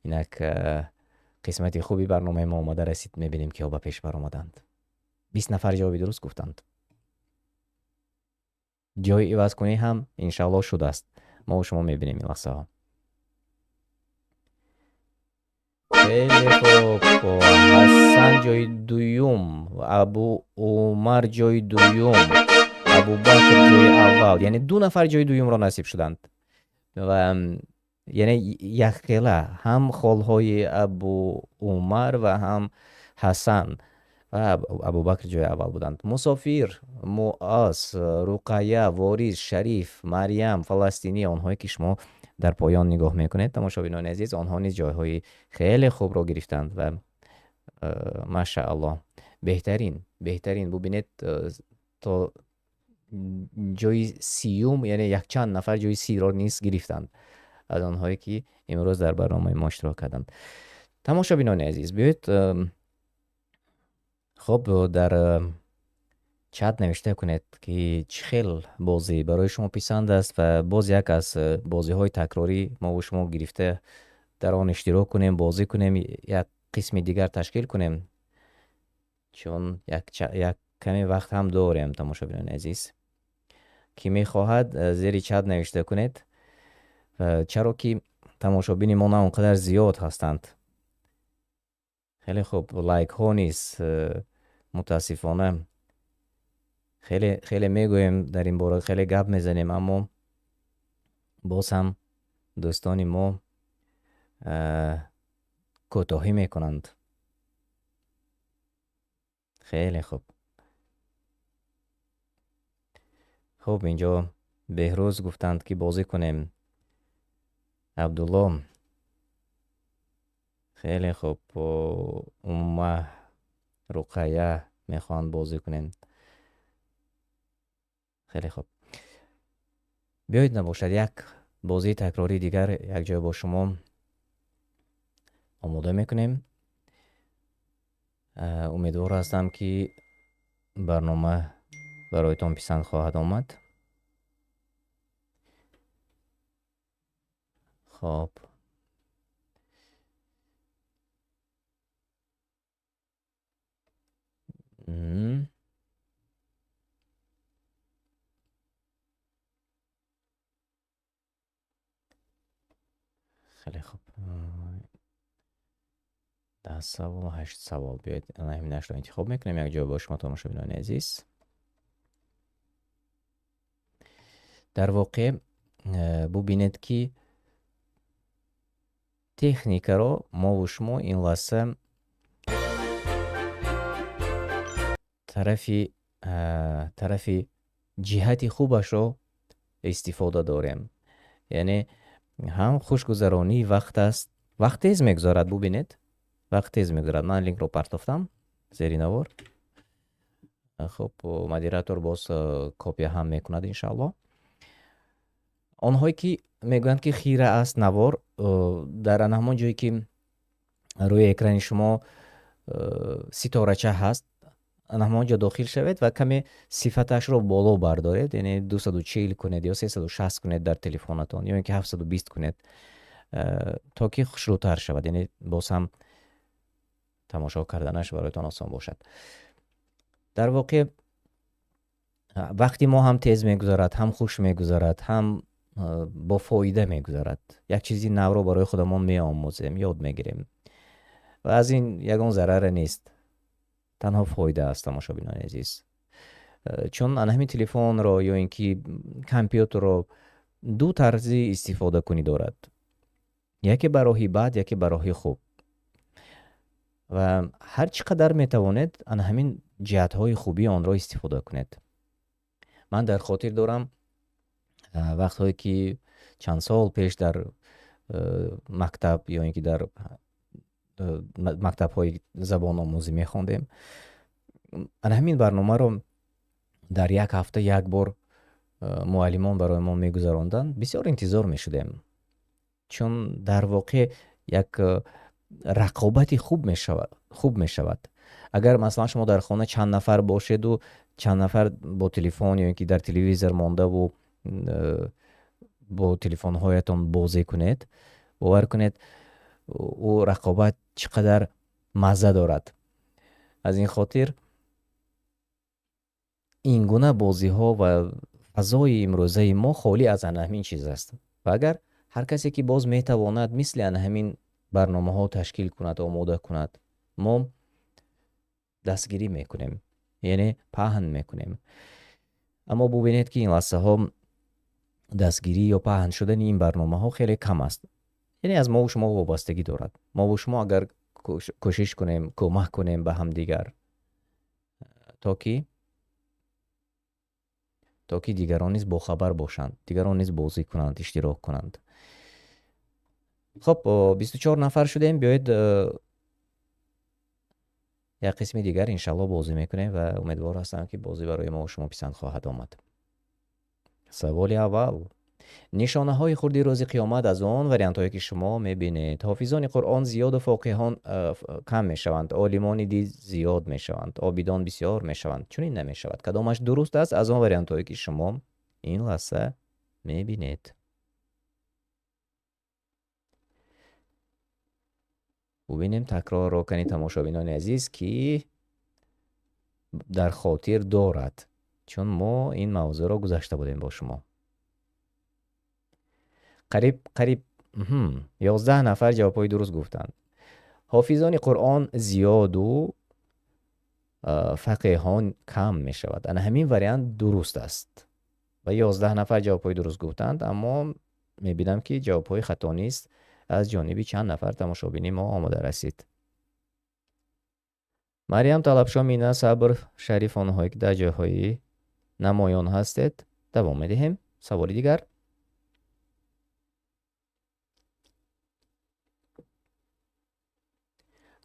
Инак қисмати хуби барномаи мо омада расид. Мебинем, киҳо ба пеш баромаданд. 20 нафар ҷавоби дуруст гуфтанд. Ҷои ивазкунӣ ҳам иншааллоҳ шудааст. Мо шумо мебинем ин лаҳзаҳо. Хеле хуб. Ҳасан ҷои дуюм, Абу Умар ҷои дуюм, Абубакр ҷои аввал. Яъне ду нафар ҷои дуюмро насиб шуданд. Ва яъне якхела ҳам холҳои Абу Умар ва ҳам Ҳасан ва Абубакр ҷои аввал буданд. Мусофир, Муаз, Руқая, Ворис, Шариф, Марьям, Фаластинӣ, онҳое ки шумо дар поён нигоҳ мекунед, тамошобинони азиз, онҳо низ ҷойҳои хеле хубро гирифтанд ва машааллоҳ, беҳтарин, беҳтарин. Бубинед, то ҷои сиюм, яъне якчанд нафар ҷои сиро низ гирифтанд аз онҳое ки имрӯз дар барномаи мо иштирок карданд. Тамошобинони азиз, биёед, хуб, дар чат навишта кунед, ки чӣ хел бозӣ барои шумо писанд аст ва боз як аз бозиҳои такрорӣ мо шумо гирифта дар он иштирок кунем, бозӣ кунем, як қисми дигар ташкил кунем, чун як каме вақт ҳам дорем. Тамошобинони азиз, ки мехоҳад, зери чат навишта кунед, чаро ки тамошобини мо на он қадар зиёд ҳастанд. Хеле хуб, лайкҳо низ мутаассифона хеле хеле мегӯем, дар ин бора хеле гап мезанем, аммо боз ҳам дӯстони мо кӯтоҳӣ мекунанд. Хеле хуб. Хуб, инҷо Беҳрӯз гуфтанд, ки бозӣ кунем. Абдулло, хеле хуб. Умма, Руқая мехоҳанд бозӣ кунем. Хеле хуб, биёед, набошад, як бозии такрории дигар якҷоя бо шумо омода мекунем. Умедвор ҳастам, ки барнома бароятон писанд хоҳад омад. Хоб, хеле хуб, 10 савол, ҳашт савол. Биёед, ана ҳаминашро интихоб мекунем якҷоя бо шумо, тамошобинони азиз. Дар воқеъ, бубинед, ки техникаро мову шумо ин лаҳза тарафи ҷиҳати хубашро истифода дорем. Яъне ҳам хушгузаронии вақт аст, вақт тез мегузарад, бубинед, вақт тез мегузарад. Ман линкро партофтам зери навор. Хуб, модератор боз копия ҳам мекунад, иншааллоҳ. Онҳое ки мегӯянд, ки хира аст навор, дар ана ҳамон ҷое ки рӯи экрани шумо ситорача ҳаст, ана ҳамон ҷо дохил шавед ва каме сифаташро боло бардоред, яъне 240 кунед ё 360 кунед дар телефонатон, ё ин ки 720 кунед, то ки хушрӯтар шавад, яъне боз ҳам тамошо карданаш бароятон осон бошад. Дар воқеъ, вақти мо ҳам тез мегузарад, ҳам хуш мегузарад, ҳам Бо фоида мегузарад. Як чизи навро барои худамон меомӯзем, ёд мегирем. Ва аз ин ягон зараре нест. Танҳо фоида аст, тамошобинони азиз. Чун ана ҳамин телефонро ё ин ки компютерро ду тарзи истифодакунӣ дорад. Яке ба роҳи бад, яке ба роҳи хуб. Ва ҳар чӣ қадар метавонед ана ҳамин ҷиҳатҳои хубии онро истифода кунед. Ман дар хотир дорам, вақтҳое ки чанд сол пеш дар мактаб ё ин ки дар мактабҳои забономӯзӣ мехондем, ана ҳамин барномаро дар як ҳафта як бор муаллимон барои мо мегузаронданд, бисёр интизор мешудем. Чун дар воқеъ як рақобати хуб мешавад. Агар масалан шумо дар хона чанд нафар бошеду чанд нафар бо телефон ё ин ки дар телевизор мондаву бо телефонҳоятон бозӣ кунед, бовар кунед, ӯ рақобат чӣ қадар мазза дорад. Аз ин хотир ин гуна бозиҳо ва фазои имрӯзаи мо холӣ аз ана ҳамин чиз аст. Ва агар ҳар касе ки боз метавонад мисли ана ҳамин барномаҳо ташкил кунад, омода кунад, мо дастгирӣ мекунем, яъне паҳн мекунем. Аммо бубинед ки ин лаҳзаҳо дастгирӣ ё паҳн шудани ин барномаҳо хеле кам аст. Яъне аз мову шумо вобастагӣ дорад. Мову шумо агар кӯшиш кунем, кӯмак кунем ба ҳамдигар, то ки дигарон низ бохабар бошанд, дигарон низ бозӣ кунанд, иштирок кунанд. Хоб, 24 нафар шудем. Биёед як қисми дигар иншаллоҳ бозӣ мекунем ва умедвор ҳастам ки бозӣ барои мо шумо писанд хоҳад омад. Саволи аввал. Нишонаҳои хурди рӯзи қиёмат аз он вариантҳое ки шумо мебинед. Ҳофизони Қуръон зиёду фоқиҳон кам мешаванд, олимони дин зиёд мешаванд, обидон бисёр мешаванд. Чунин намешавад. Кадомаш дуруст аст аз он вариантҳое ки шумо ин лаҳза мебинед? Бубинем такрорро кани тамошобинони азиз, ки дар хотир дорад, чун мо ин мавзӯъро гузашта будем бо шумо. Қариб 11 нафар ҷавобҳои дуруст гуфтанд. Ҳофизони Қуръон зиёду фақеҳон кам мешавад. Ана ҳамин вариант дуруст аст. Ва 11 нафар ҷавобҳои дуруст гуфтанд, аммо мебинам ки ҷавобҳои хато низ аз ҷониби чанд нафар тамошобини мо омода расид. Марьям, Талабшо, Мина, Сабр, Шариф, онҳое ки дар ҷойҳои намоён ҳастед, давом медиҳем. Саволи дигар.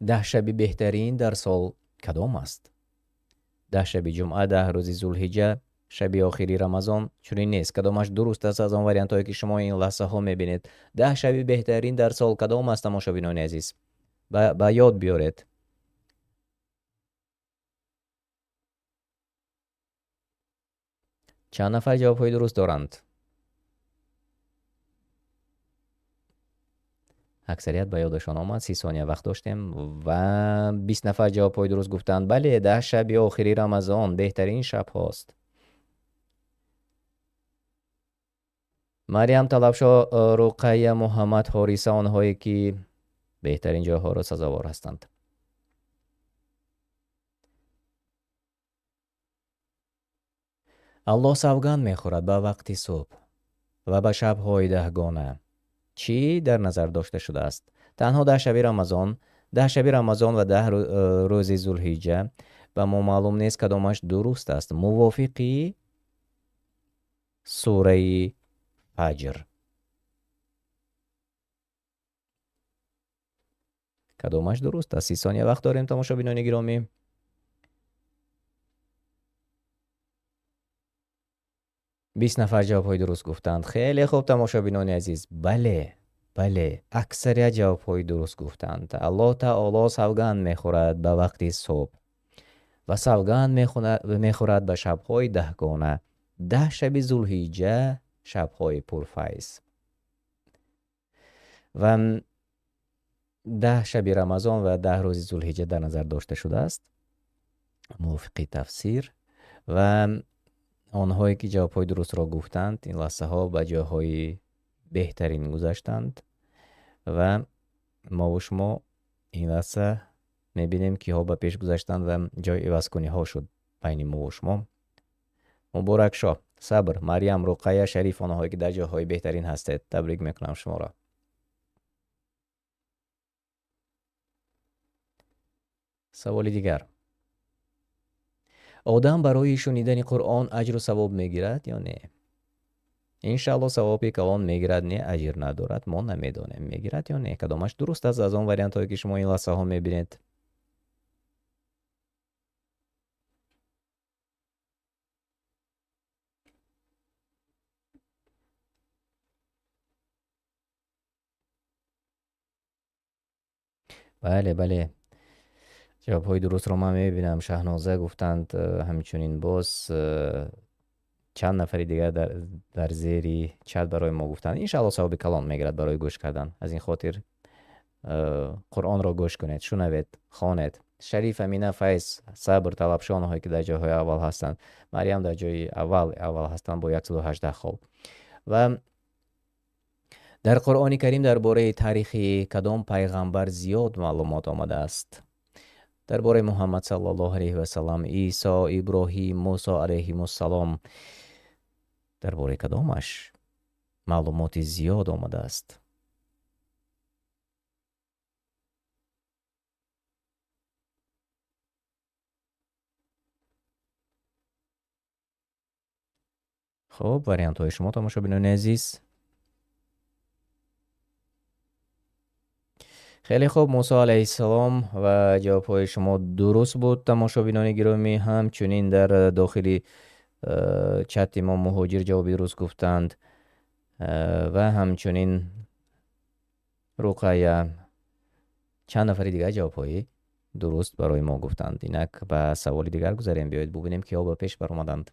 Даҳ шаби беҳтарин дар сол кадом аст? 10 шаби ҷумъа, 10 рӯзи зулҳиҷа, шаби охири Рамазон. Чунин нест. Кадомаш дуруст аст аз он вариантҳое ки шумо ин лаҳзаҳо мебинед? 10 шаби беҳтарин дар сол кадом аст, тамошобинони азиз? Ба ёд биёред. Чанд нафар ҷавобҳои дуруст доранд? Аксарият ба ёдашон омад. 30 сония вақт доштем ва 20 нафар ҷавобҳои дуруст гуфтанд. Бале, 10 шаби охири Рамазон беҳтарин шабҳост. Марьям, Талабшо, Руқайя, Муҳаммад, Ҳориса, онҳое ки беҳтарин ҷойҳоро сазовор ҳастанд. Аллоҳ савганд мехӯрад ба вақти субҳ ва ба шабҳои даҳгона. Чӣ дар назар дошта шудааст? Танҳо 10 шаби Рамазон, 10 шаби Рамазон ва 10 рӯзи Зулҳиҷа. Ба мо маълум нест кадомаш дуруст аст. Мувофиқи сураи Фаҷр. Кадомаш дуруст аст? 30 сония вақт дорем, тамошобинони гиромӣ. 20 нафар ҷавобҳои дуруст гуфтанд. Хеле хуб, тамошобинони азиз. Бале, бале, аксарият ҷавобҳои дуруст гуфтанд. Аллоҳ таоло савганд мехӯрад ба вақти субҳ ва савганд мехӯрад ба шабҳои даҳгона. 10 шаби Зулҳиҷа шабҳои пурфайз ва 10 шаби Рамазон ва 10 рӯзи Зулҳиҷа дар назар дошта шудааст мувофиқи тафсир. Ва Онҳое ки ҷавобҳои дурустро гуфтанд, ин лаҳзаҳо ба ҷойҳои беҳтарин гузаштанд ва мову шумо ин лаҳза мебинем, киҳо ба пеш гузаштанд ва ҷои ивазкуниҳо шуд байни мову шумо. Муборакшоҳ, Сабр, Марьям, Руқая, Шариф, онҳое ки дар ҷойҳои беҳтарин ҳастед, табрик мекунам шуморо. Саволи дигар. Одам барои шунидани Қуръон аҷру савоб мегирад ё не? Иншааллоҳ савоби калон мегирад, не, аҷр надорад, мо намедонем, мегирад ё не. Кадомаш дуруст аст аз он вариантҳое ки шумо ин лаҳзаҳо мебинед? Бале, бале. Ҷавобҳои дурустро ман мебинам. Шаҳноза гуфтанд, ҳамчунин боз чанд нафари дигар дар зери чат барои мо гуфтанд. Иншааллоҳ савоби калон мегирад барои гӯш кардан. Аз ин хотир Қуръонро гӯш кунед, шунавед, хонед. Шариф, Амина, Файз, Сабр, Талабшо, онҳое ки дар ҷойҳои аввал ҳастанд. Марьям дар ҷои аввал ҳастанд бо 118 хол. Ва дар Қуръони Карим дар бораи таърихи кадом пайғамбар зиёд маълумот омадааст? Дар бораи Муҳаммад саллаллоҳу алайҳи васаллам, Исо, Иброҳим, Мусо алайҳимуссалом, дар бораи кадомаш маълумоти зиёд омадааст? Хуб, вариантҳои шумо, тамошобинони азиз. Хеле хуб, Мусо алайҳиссалом ва ҷавобҳои шумо дуруст буд, тамошобинони гиромӣ. Ҳамчунин дар дохили чати мо Муҳоҷир ҷавоби дуруст гуфтанд ва ҳамчунин Руқая, чанд нафари дигар ҷавобҳои дуруст барои мо гуфтанд. Инак ба саволи дигар гузарем, биёед бубинем киҳо ба пеш баромаданд.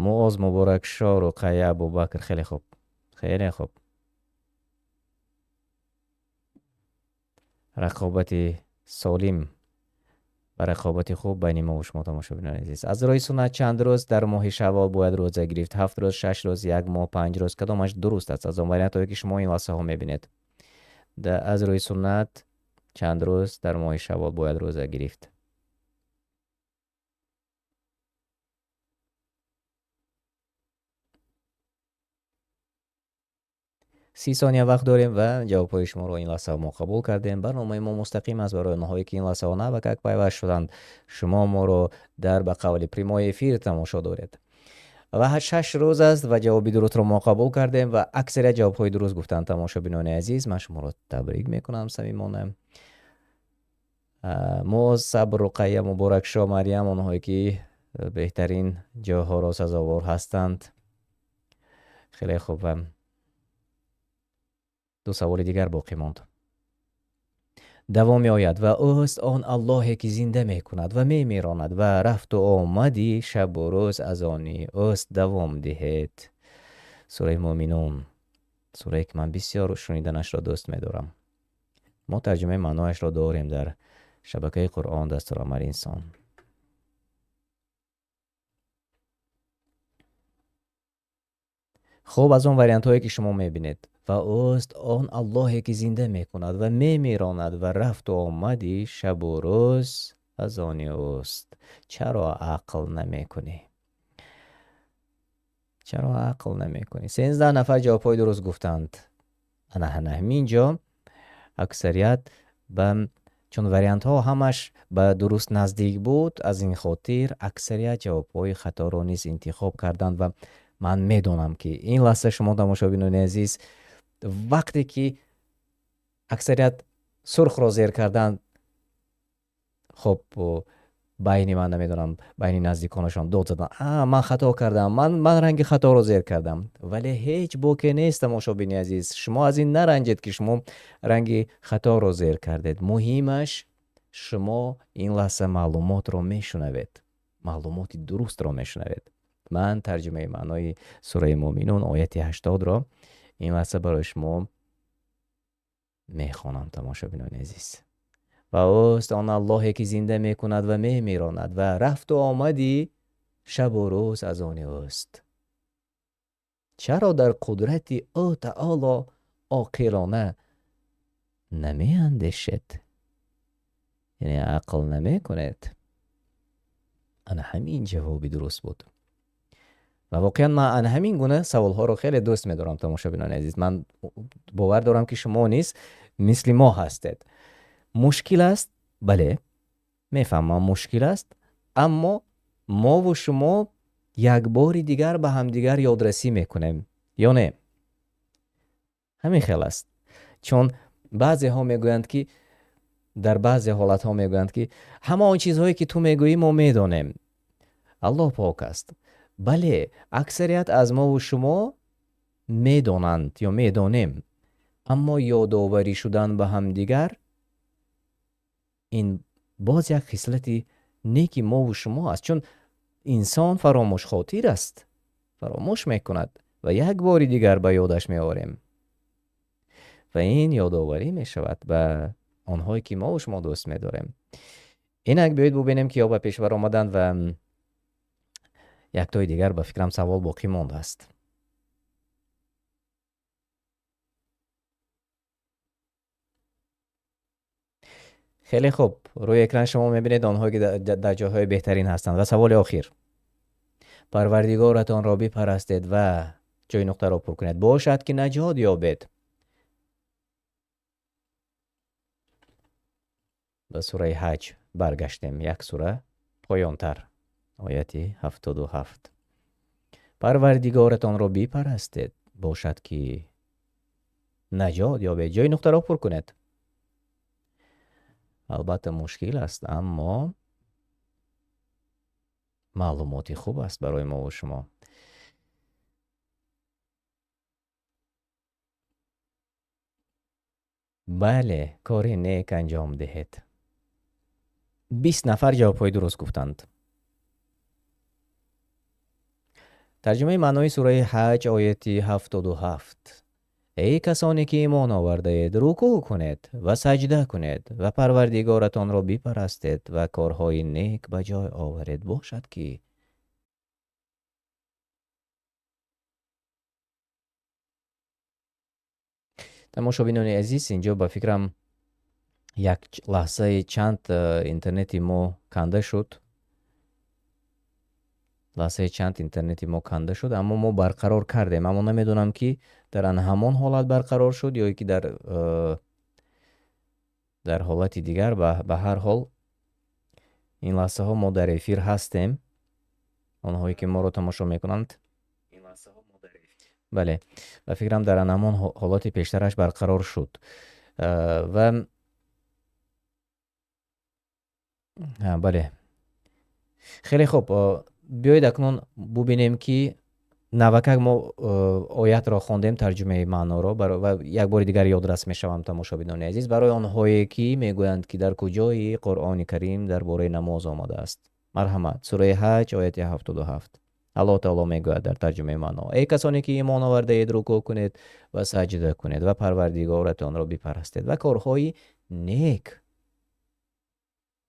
Муоз, Муборакшо, Руқая, Абубакр. Хеле хуб, хеле хуб. Рақобати солим ва рақобати хуб байни мо ва шумо, тамошобинони азиз. Аз рӯи суннат чанд рӯз дар моҳи шаввол бояд рӯза гирифт? 7 рӯз, 6 рӯз, 1 моҳ, 5 рӯз. Кадомаш дуруст аст аз он вариантҳое ки шумо ин лаҳзаҳо мебинед? Аз рӯи суннат чанд рӯз дар моҳи шаввол бояд рӯза гирифт? 30 сония вақт дорем ва ҷавобҳои шуморо ин лаҳза мо қабул кардем. Барномаи мо мустақим аст барои онҳое ки ин лаҳзаҳо навакак пайваст шуданд. Шумо моро дар ба қавли прямой эфир тамошо доред. Ва 6 рӯз аст ва ҷавоби дурустро мо қабул кардем ва аксарият ҷавобҳои дуруст гуфтанд, тамошобинони азиз. Ман шуморо табрик мекунам самимона. Муоз, Сабр, Руқая, Муборакшо, Марьям, онҳое ки беҳтарин ҷойҳоро сазовор ҳастанд. Хеле хуб ва ду саволи дигар боқӣ монд. Давом меояд ва ӯст он Аллоҳе ки зинда мекунад ва мемиронад ва рафту омади шабу рӯз аз они ӯст давом диҳед. Сураи Муъминун, сурае ки ман бисёр шуниданашро дӯст медорам. Мо тарҷумаи маънояшро дорем дар шабакаи Қуръон дастурамали инсон. Хуб, аз он вариантҳое ки шумо мебинед. Ва ӯст он Аллоҳе ки зинда мекунад ва мемиронад ва рафту омади шабу рӯз аз они ӯст. Чаро ақл намекунӣ? Чаро ақл намекунӣ? 13 нафар ҷавобҳои дуруст гуфтанд. Ана ҳамин ҷо аксарият ба чун вариантҳо ҳамаш ба дуруст наздик буд, аз ин хотир аксарият ҷавобҳои хаторо низ интихоб карданд ва ман медонам ки ин лаҳза шумо тамошобинони азиз вақте ки аксарият сурхро зер карданд, хоб байни ман намедонам, байни наздиконашон дод заданд: ман хато кардам, ман ранги хаторо зер кардам. Вале ҳеҷ боке нест, тамошобини азиз. Шумо аз ин наранҷед ки шумо ранги хаторо зер кардед. Муҳимаш шумо ин лаҳза маълумотро мешунавед, маълумоти дурустро мешунавед. Ман тарҷумаи маънои сураи Муъминун ояти 80-ро ин лаҳза барои шумо мехонам, тамошобинони азиз. Ва ӯст он Аллоҳе ки зинда мекунад ва мемиронад ва рафту омади шабу рӯз аз они ӯст. Чаро дар қудрати ӯ таоло оқилона намеандешед? Яъне ақл намекунед? Ана ҳамин ҷавоби дуруст буд. Ва воқеан ман ана ҳамин гуна саволҳоро хеле дӯст медорам, тамошобинони азиз. Ман бовар дорам, ки шумо низ мисли мо ҳастед. Мушкил аст? Бале, мефаҳмам, мушкил аст, аммо мову шумо як бори дигар ба ҳамдигар ёдрасӣ мекунем ё не? Ҳамин хел аст. Чун баъзеҳо мегӯянд, ки дар баъзе ҳолатҳо мегӯянд, ки ҳама он чизҳое ки ту мегӯӣ, мо медонем. Аллоҳ пок аст. Бале, аксарият аз мову шумо медонанд ё медонем, аммо ёдоварӣ шудан ба ҳамдигар ин боз як хислати неки мову шумо аст, чун инсон фаромӯшхотир аст, фаромӯш мекунад ва як бори дигар ба ёдаш меорем ва ин ёдоварӣ мешавад ба онҳое ки мову шумо дӯст медорем. Инак биёед бубинем, ки ё ба пешбар омаданд ва яктои дигар ба фикрам савол боқӣ мондааст. Хеле хуб, рӯи экран шумо мебинед онҳое ки дар ҷойҳои беҳтарин ҳастанд. Ва саволи охир. Парвардигоратонро бипарастед ва ҷои нуқтаро пур кунед. Бошад ки наҷот ёбед. Ба сураи ҳаҷ баргаштем, як сура поёнтар, ояти 77. Парвардигоратонро бипарастед, бошад ки наҷот ёбед. Ҷои нуқтаро пур кунед. Албатта мушкил аст, аммо маълумоти хуб аст барои мо ва шумо. Бале, кори нек анҷом диҳед. 20 нафар ҷавобҳои дуруст гуфтанд. Тарҷумаи маънои сураи ҳаҷ, ояти 77. Эй касоне ки имон овардаед, рукӯъ кунед ва саҷда кунед ва парвардигоратонро бипарастед ва корҳои нек ба ҷой оваред. Бошад ки тамошобинони азиз, инҷо ба фикрам як лаҳзаи чанд интернети мо канда шуд. Лаҳзаи чанд интернети мо канда шуд, аммо мо барқарор кардем. Аммо намедонам, ки дар ан ҳамон ҳолат барқарор шуд ё ки дар ҳолати дигар. Ба ҳар ҳол ин лаҳзаҳо мо дар эфир ҳастем. Онҳое ки моро тамошо мекунанд, бале, ба фикрам дар ан ҳамон ҳолати пештараш барқарор шуд. Ва бале, хеле хуб, биёед акнун бубинем, ки навакак мо оятро хондем, тарҷумаи маъноро, ва як бори дигар ёдрас мешавам, тамошобинони азиз, барои онҳое ки мегӯянд, ки дар куҷои Қуръони Карим дар бораи намоз омадааст. Марҳамат, сураи ҳаҷ, ояти 77. Аллоҳ таоло мегӯяд дар тарҷумаи маъно: эй касоне ки имон овардаед, рукӯъ кунед ва саҷда кунед ва парвардигоратонро бипарастед ва корҳои нек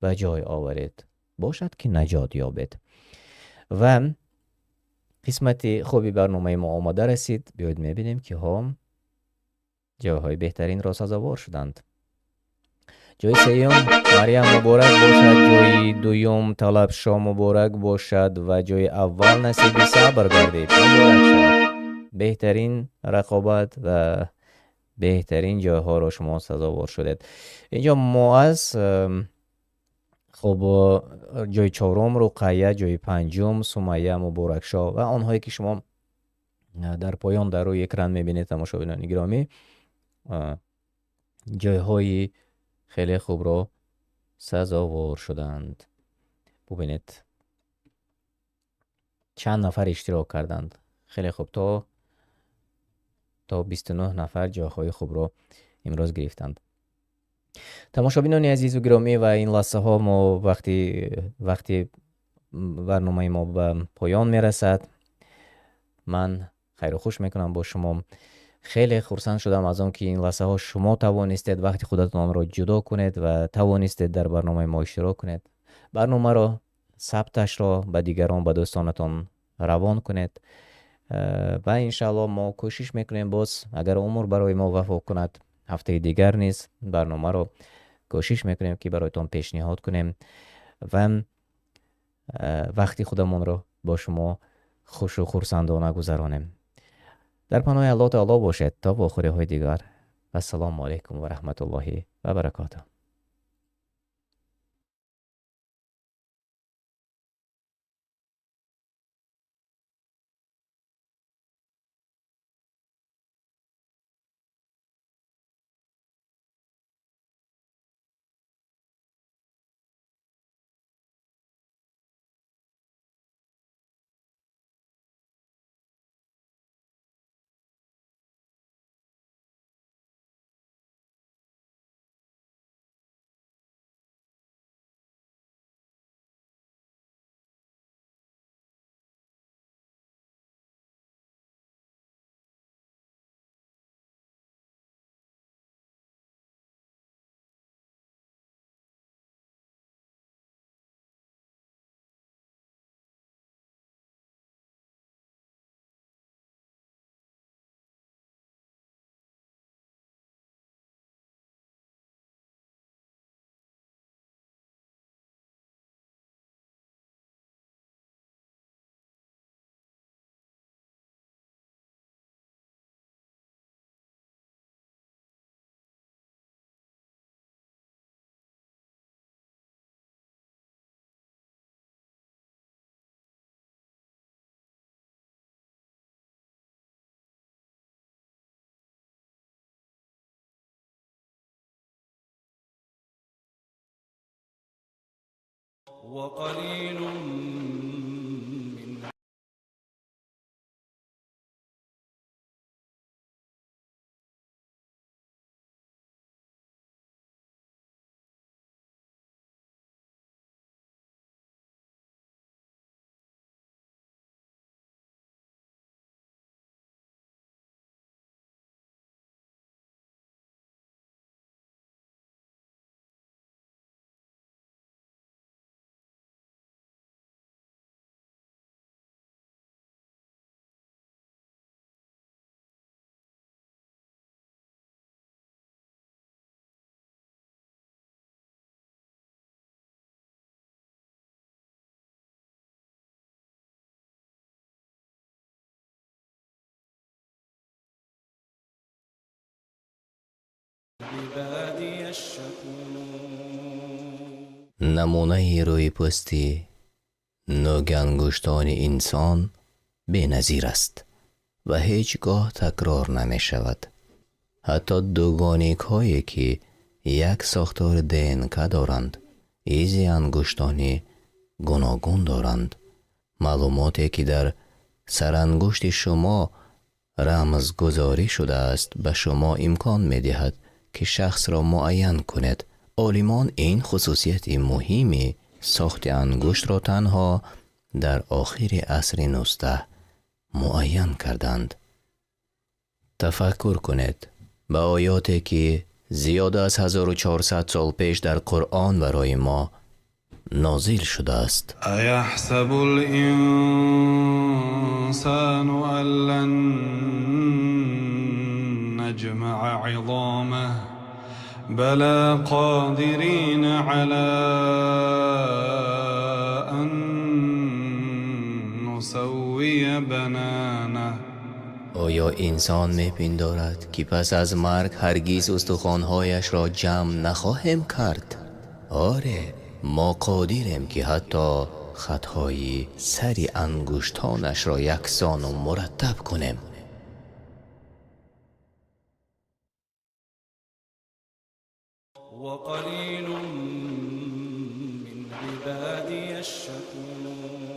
ба ҷой оваред, бошад ки наҷот ёбед. Ва қисмати хуби барномаи мо омода расид. Биёед мебинем, киҳо ҷойҳои беҳтаринро сазовор шуданд. Ҷои сеюм Марьям муборак бошад, ҷои дуюм Талабшо муборак бошад ва ҷои аввал насиби Сабр гардид. Муборак шавад. Беҳтарин рақобат ва беҳтарин ҷойҳоро шумо сазовор шудед. Инҷо мо аз хуб, ҷои чорум Руқая, ҷои панҷум Сумайя Муборакшо ва онҳое ки шумо дар поён дар рӯи экран мебинед, тамошобинони гиромӣ, ҷойҳои хеле хубро сазовор шуданд. Бубинед, чанд нафар иштирок карданд. Хеле хуб, то 29 нафар ҷойҳои хубро имрӯз гирифтанд. Тамошобинони азизу гиромӣ, ва ин лаҳзаҳо мо вақти барномаи мо ба поён мерасад. Ман хайру хуш мекунам бо шумо. Хеле хурсанд шудам аз он, ки ин лаҳзаҳо шумо тавонистед вақти худатонро ҷудо кунед ва тавонистед дар барномаи мо иштирок кунед. Барномаро, сабташро ба дигарон, ба дӯстонатон равон кунед. Ва иншааллоҳ мо кӯшиш мекунем боз, агар умр барои мо вафо кунад, ҳафтаи дигар низ барномаро кӯшиш мекунем, ки бароятон пешниҳод кунем ва вақти худамонро бо шумо хушу хурсандона гузаронем. Дар паноҳи Аллоҳ таоло бошед то вохӯриҳои дигар. Ассалому алайкум ва раҳматуллоҳи ва баракотуҳ. وقليل من عبادي الشكور. Намунаи рӯйпӯсти нӯги ангуштони инсон беназир аст ва ҳеҷ гоҳ такрор намешавад. Ҳатто дугоникҳое, ки як сохтори ДНК доранд, изи ангуштони гуногун доранд. Маълумоте, ки дар сарангушти шумо рамзгузорӣ шудааст, ба шумо имкон медиҳад, ки шахсро муайян кунед. Олимон ин хусусияти муҳими сохти ангуштро танҳо дар охири асри 19 муайян карданд. Тафаккур кунед ба оёте, ки зиёда аз 1400 сол пеш дар Қуръон барои мо нозил шудааст. أيحسب الإنسان أن لن نجمع عظامه بلى قادرين على أن نسوي بنانه. Оё инсон мепиндорад, ки пас аз марг ҳаргиз устухонҳояшро ҷамъ нахоҳем кард? Оре, мо қодирем, ки ҳатто хатҳои сари ангуштонашро яксону мураттаб кунем. وقليل من عبادي الشكور.